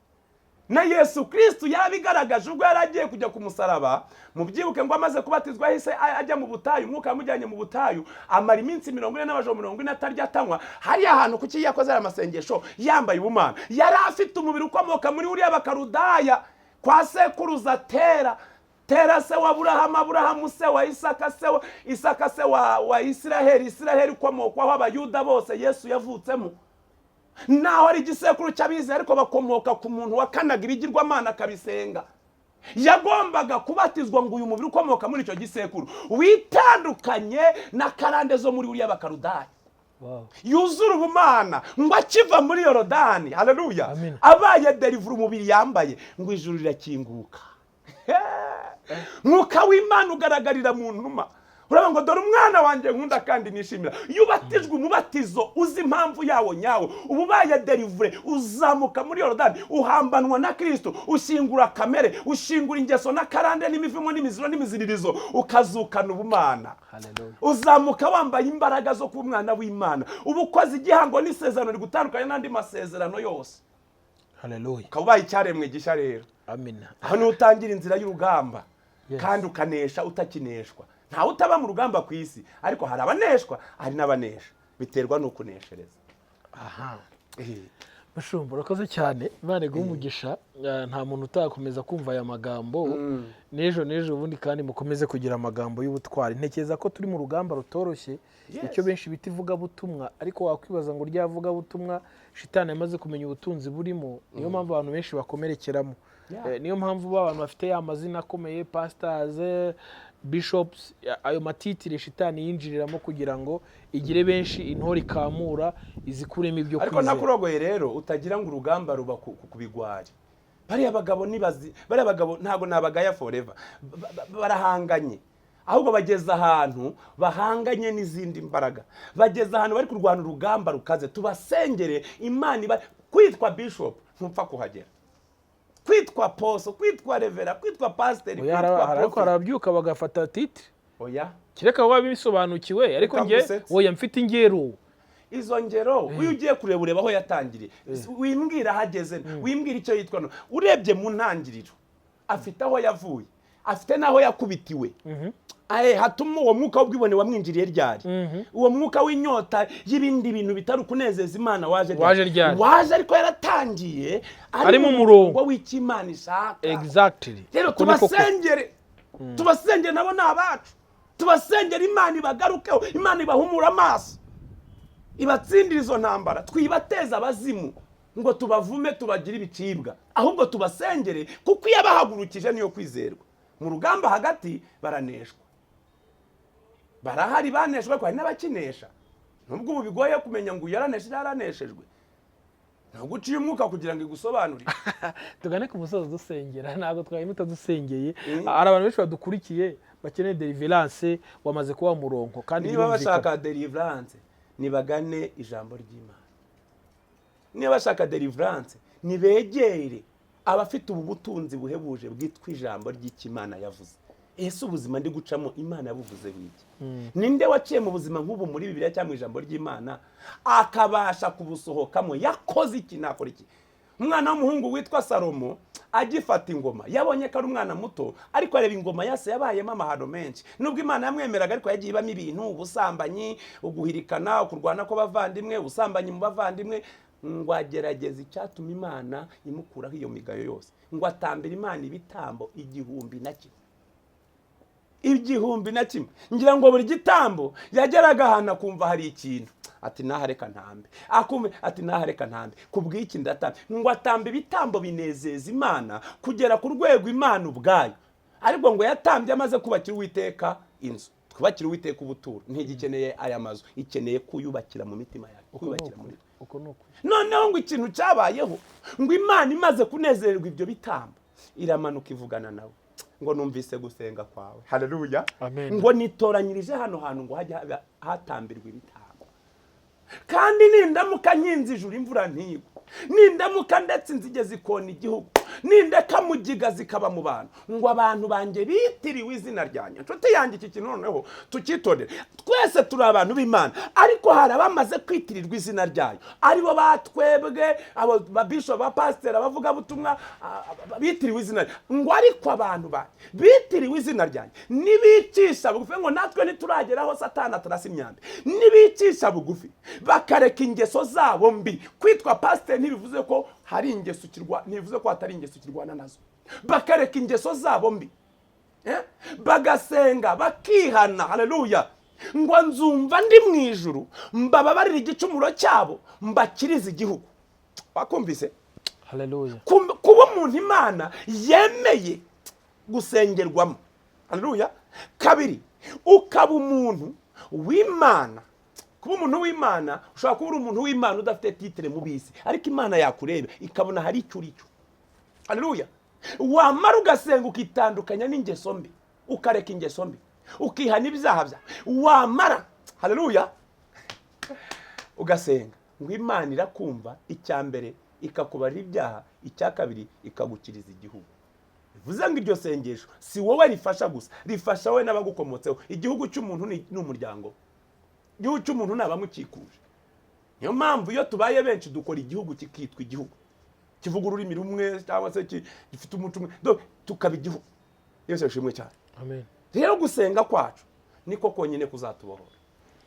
Na Yesu Kristu yarabigaragaje ubwo yari agiye kujya ku musaraba. Mubyibuke ngo amaze kubatizwa yahise ajya mu butayu. Umwuka yamujyanye mu butayu, amara iminsi 40 n'amajoro 40 atarya, atanywa. Hariya hantu kuki yakoze aya masengesho yambaye ubumana? Yari afite umubiri ukomoka muri uriya Bakarudaya kwa sekuruza Tera. Tera se wa Aburahamu, Aburahamu se wa Isaka, se wa Isaka, se wa Isiraheli, Isiraheli ukomokwaho Abayuda bose Yesu yavutsemo. Naho ari igisekuru cy'abizera, ariko bakomoka ku muntu wakanaga ibigirwamana akabisenga. Yagombaga kubatizwa ngo uyu mubiri ukomoka muri icyo gisekuru witandukanye na karande zo muri uriya Bakarudaya, yuzura ubumana. Ngo akiva muri Yorodani, haleluya, Amen. abaye delivered, umubiri yambaye, ngo ijuru rirakinguka, Mwuka w'Imana ugaragarira mu numa. Urabona ngo dore umwana wanjye nkunda kandi nishimira. Iyo ubatijwe umubatizo uzi impamvu yawo nyawo, uba ubaye delivered. Uzamuka muri Yorodani, uhambanwa na Kirisito, ushyingura kamere, ushingura ingeso n'akarande n'imivumo n'imiziro n'imiziririzo, ukazukana ubumana. Haleluya. Uzamuka wambaye imbaraga zo kuba umwana w'Imana. Uba ukoze igihango n'isezerano rigutandukanye n'andi masezerano yose. Haleluya. Ukaba ubaye icyaremwe gishya rero. Amina. Aho niho utangira inzira y'urugamba kandi ukanesha utakineshwa. Ntawe utaba mu rugamba ku isi, ariko hari abaneshwa, hari n'abanesha. Biterwa n'uko uneshereza. Aha, mushumba, urakoze cyane, Imana iguhe umugisha. Nta muntu utakomeza kumva aya magambo n'ejo n'ejo bundi, kandi mukomeze kugira amagambo y'ubutwari. Ntekereza ko turi mu rugamba rutoroshye, icyo benshi bita ivugabutumwa. Ariko wakwibaza ngo rya vugabutumwa shitani yamaze kumenya ubutunzi burimo, niyo mpamvu abantu benshi bakomerekeramo. Niyo mpamvu ba bantu bafite ya mazina akomeye, pastors, bishops, ayo matitire shitani yinjiriramo kugira ngo igire benshi intore ikamura, izikuremo ibyo Ariko kwizera. ntakurogoye rero, utagira ngo urugamba ruba ku bigwari. Bariya bagabo nibazi, bariya bagabo ntabwo nabagaya forever. Barahanganye, ahubwo bageze ahantu bahanganye n'izindi mbaraga, bageze ahantu bari kurwana urugamba rukaze. Tubasengere Imana iba. Kwitwa bishop ntupfa kuhagera, kwitwa apostle, kwitwa reverend, kwitwa pasiteri, Oya, kwitwa ariko prophet. harabyuka bagafata titre. Oya. Kereka waba bisobanukiwe, ariko Reka njye ngusetse. oya, mfite ingero. Izo ngero, iyo ugiye kureba, ureba aho yatangiriye. Wimbwira aho ageze, wimbwira icyo yitwa. No urebye mu ntangiriro, afite aho yavuye, afite n'aho yakubitiwe. Hatuma uwo mwuka w'ubwibone wamwinjiriye ryari? Uwo mwuka w'inyota y'ibindi bintu bitari ukunezeza Imana waje ryari? Waje ryari? Waje ariko yaratangiye Ari mu murongo. w'icyo Imana ishaka. Rero Uko niko kuri. tubasengere, tubasengere, nabo ni abacu. Tubasengere Imana ibagarukeho, Imana ibahumura amaso, ibatsindire izo ntambara. Twibateze abazimu ngo tubavume, tubagire ibicibwa, ahubwo tubasengere, kuko iyo abahagurukije niyo kwizerwa. Mu rugamba hagati baraneshwa, barahari baneshwa, ariko hari n'abakinesha, nubwo ubu bigoye kumenya ngo uyu yaranesheje, yaraneshejwe. Ntabwo uciye umwuka kugira ngo igusobanurire. Tugane ku musozo dusengera, ntabwo twari mutadusengeye. Hari abantu benshi badukurikiye bakeneye deliverance, wamaze kuba umurongo kandi Niba birumvikana. bashaka deliverance, nibagane ijambo ry'Imana. Niba bashaka deliverance, nibegere abafite ubu butunzi buhebuje bwitwa ijambo ry'Imana yavuze. Ese ubuzima ndi gucamo, Imana yabuvuze wiki? Ninde waciye mu buzima nk'ubu muri Bibiliya cyangwa mu ijambo ry'Imana akabasha kubusohokamo? Yakoze iki? Nakora iki? Umwana w'umuhungu witwa Salomo agifata ingoma, yabonye ko ari umwana muto, ariko areba ingoma yase yabayemo amahano menshi. Nubwo Imana yamwemeraga, ariko yagiye ibamo ibintu: ubusambanyi, uguhirikana, ukurwana kw'abavandimwe, ubusambanyi mu bavandimwe. Ngo agerageza icyatuma Imana imukuraho iyo migayo yose. Ngo atambira Imana ibitambo 1001, 1001. Ngira ngo buri gitambo yageraga ahantu akumva hari ikintu, ati: "Naha reka ntambe." Akumva ati: "Naha reka ntambe, ku bw'iki ndatambe." Ngo atamba ibitambo binezeza Imana kugera ku rwego Imana ubwayo. Ariko ngo yatambye amaze kubakira Uwiteka inzu. Twubakira Uwiteka ubuturo, ntigikeneye aya mazu, ikeneye kuyubakira mu mitima yacu, kuyubakira muri twe. Uko ni ukuri. Noneho ngo ikintu cyabayeho, ngo Imana imaze kunezererwa ibyo bitambo, iramanuka ivugana nawe ngo: "Numvise gusenga kwawe." Haleluya. Amen. Ngo: "Nitoranyirije hano hantu ngo hajye hatambirwa ibitambo. Kandi nindamuka nkinze ijuru imvura ntigwe, nindamuka ndetse inzige zikona igihugu, nindeka mugiga zikaba mu bantu, ngo abantu banjye bitiriwe izina ryanjye." Inshuti yanjye, iki kintu noneho tukitondere. Twese turi abantu b'Imana, ariko hari abamaze kwitirirwa izina ryayo, aribo batwebwe, abo babisho, ba pasiteri, abavugabutumwa bitiriwe izina ryayo. Ngo: "Ariko abantu banjye bitiriwe izina ryanjye nibicisha bugufi," ngo natwe ntiturageraho Satani atarasa imyambi, "nibicisha bugufi bakareka ingeso zabo mbi." Kwitwa pasiteri ntibivuze ko hari ingeso ukirwa, ntibivuze ko hatari ingeso ukirwana nazo. Bakareka ingeso zabo mbi, bagasenga, bakihana, haleluya, ngo: "Nzumva ndi mu ijuru, mbababarire igicumuro cyabo, mbakirize igihugu." Wakumvise? Haleluya. Kuba umuntu Imana yemeye gusengerwamo, haleluya. Kabiri, ukaba umuntu w'Imana. Kuba umuntu w'Imana, ushobora kuba uri umuntu w'Imana udafite titre mu bisi, ariko Imana yakureba ikabona hari icyo uri cyo. Haleluya. Wamara ugasenga, ukitandukanya n'ingeso mbi, ukareka ingeso mbi, ukihana ibyaha byawe, wamara, haleluya, ugasenga, ngo Imana irakumva. Icya mbere ikakubarira ibyaha, icya kabiri ikagukiriza igihugu. Bivuze ngo iryo sengesho si wowe rifasha gusa, rifasha wowe n'abagukomotseho. Igihugu cy'umuntu ni umuryango, igihugu cy'umuntu ni abamukikuje. Niyo mpamvu iyo tubaye benshi dukora igihugu, kikitwa igihugu kivuga ururimi rumwe cyangwa se gifite umuco umwe. Donc, tukaba igihugu. Yesu yashimwe cyane. Amen. Rero gusenga kwacu niko konyine kuzatubohora.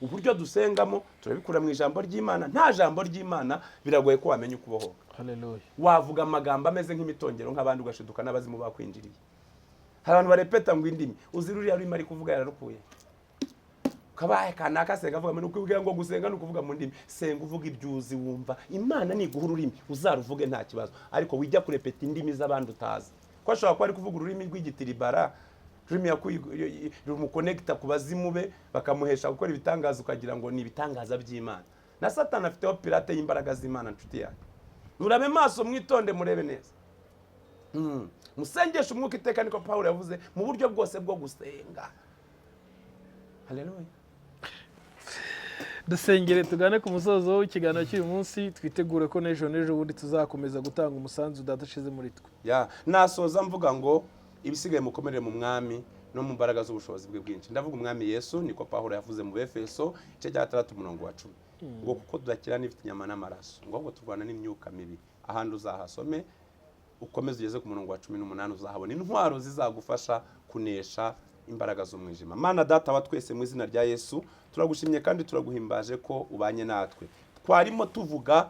Uburyo dusengamo turabikura mu ijambo ry'Imana. Nta jambo ry'Imana, biragoye ko wamenya uko ubohoka. Haleluya. Wavuga amagambo ameze nk'imitongero nk'abandi, ugashiduka n'abazimu bakwinjiriye. Hari abantu barepeta ngo indimi, uzi ruriya rurimi ari kuvuga yararukuye? Kabaye kanaka senga avuga ni ukubwira ngo gusenga ni ukuvuga mu ndimi. Senga uvuga ibyo uzi wumva. Imana niguha ururimi uzaruvuge, nta kibazo, ariko wijya kurepeta indimi z'abandi utazi, ko ashobora kuba ari kuvuga ururimi rw'igitiribara, ururimi rumukonegita ku bazimu be, bakamuhesha gukora ibitangaza, ukagira ngo ni ibitangaza by'Imana. Na Satani afiteho pirate y'imbaraga z'Imana. Nshuti yanjye, murabe maso, mwitonde, murebe neza. Musengeshe umwuka iteka, niko Pawulo yavuze, mu buryo bwose bwo gusenga. Haleluya. Dusengere tugane ku musozo w'ikiganiro cy'uyu munsi, twitegure ko n'ejo n'ejo bundi tuzakomeza gutanga umusanzu Data ashize muri twe. Ya, nasoza mvuga ngo ibisigaye mukomerere mu Mwami no mu mbaraga z'ubushobozi bwe bwinshi. Ndavuga Umwami Yesu. Niko Pawulo yavuze mu Befeso igice cya 6 umurongo wa 10, ngo kuko tudakira n'ifite inyama n'amaraso, ngo ahubwo turwana n'imyuka mibi. Ahandi uzahasome, ukomeze ugeze ku murongo wa 18, uzahabona intwaro zizagufasha kunesha imbaraga z'umwijima. Mana Data wa twese, mu izina rya Yesu turagushimye kandi turaguhimbaje ko ubanye natwe. Twarimo tuvuga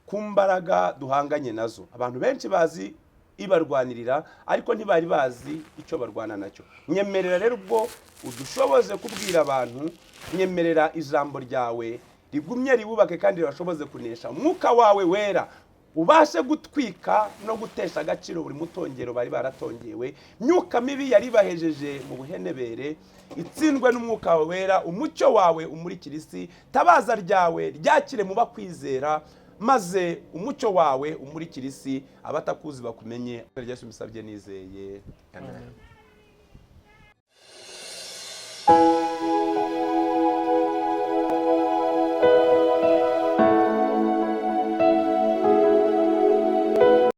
ku mbaraga duhanganye nazo. Abantu benshi bazi ibarwanirira, ariko ntibari bazi icyo barwana nacyo. Nyemerera rero ubwo udushoboze kubwira abantu, nyemerera ijambo ryawe rigumye ribubake kandi ribashoboze kunesha. Umwuka wawe wera ubashe gutwika no gutesha agaciro buri mutongero bari baratongewe. Myuka mibi yari bahejeje mu buhenebere itsindwe n'umwuka wawe wera. Umucyo wawe umurikira isi, tabaza ryawe ryakire mu bakwizera, maze umucyo wawe umurikira isi, abatakuzi bakumenye. Yesu, mbisabye nizeye, amen.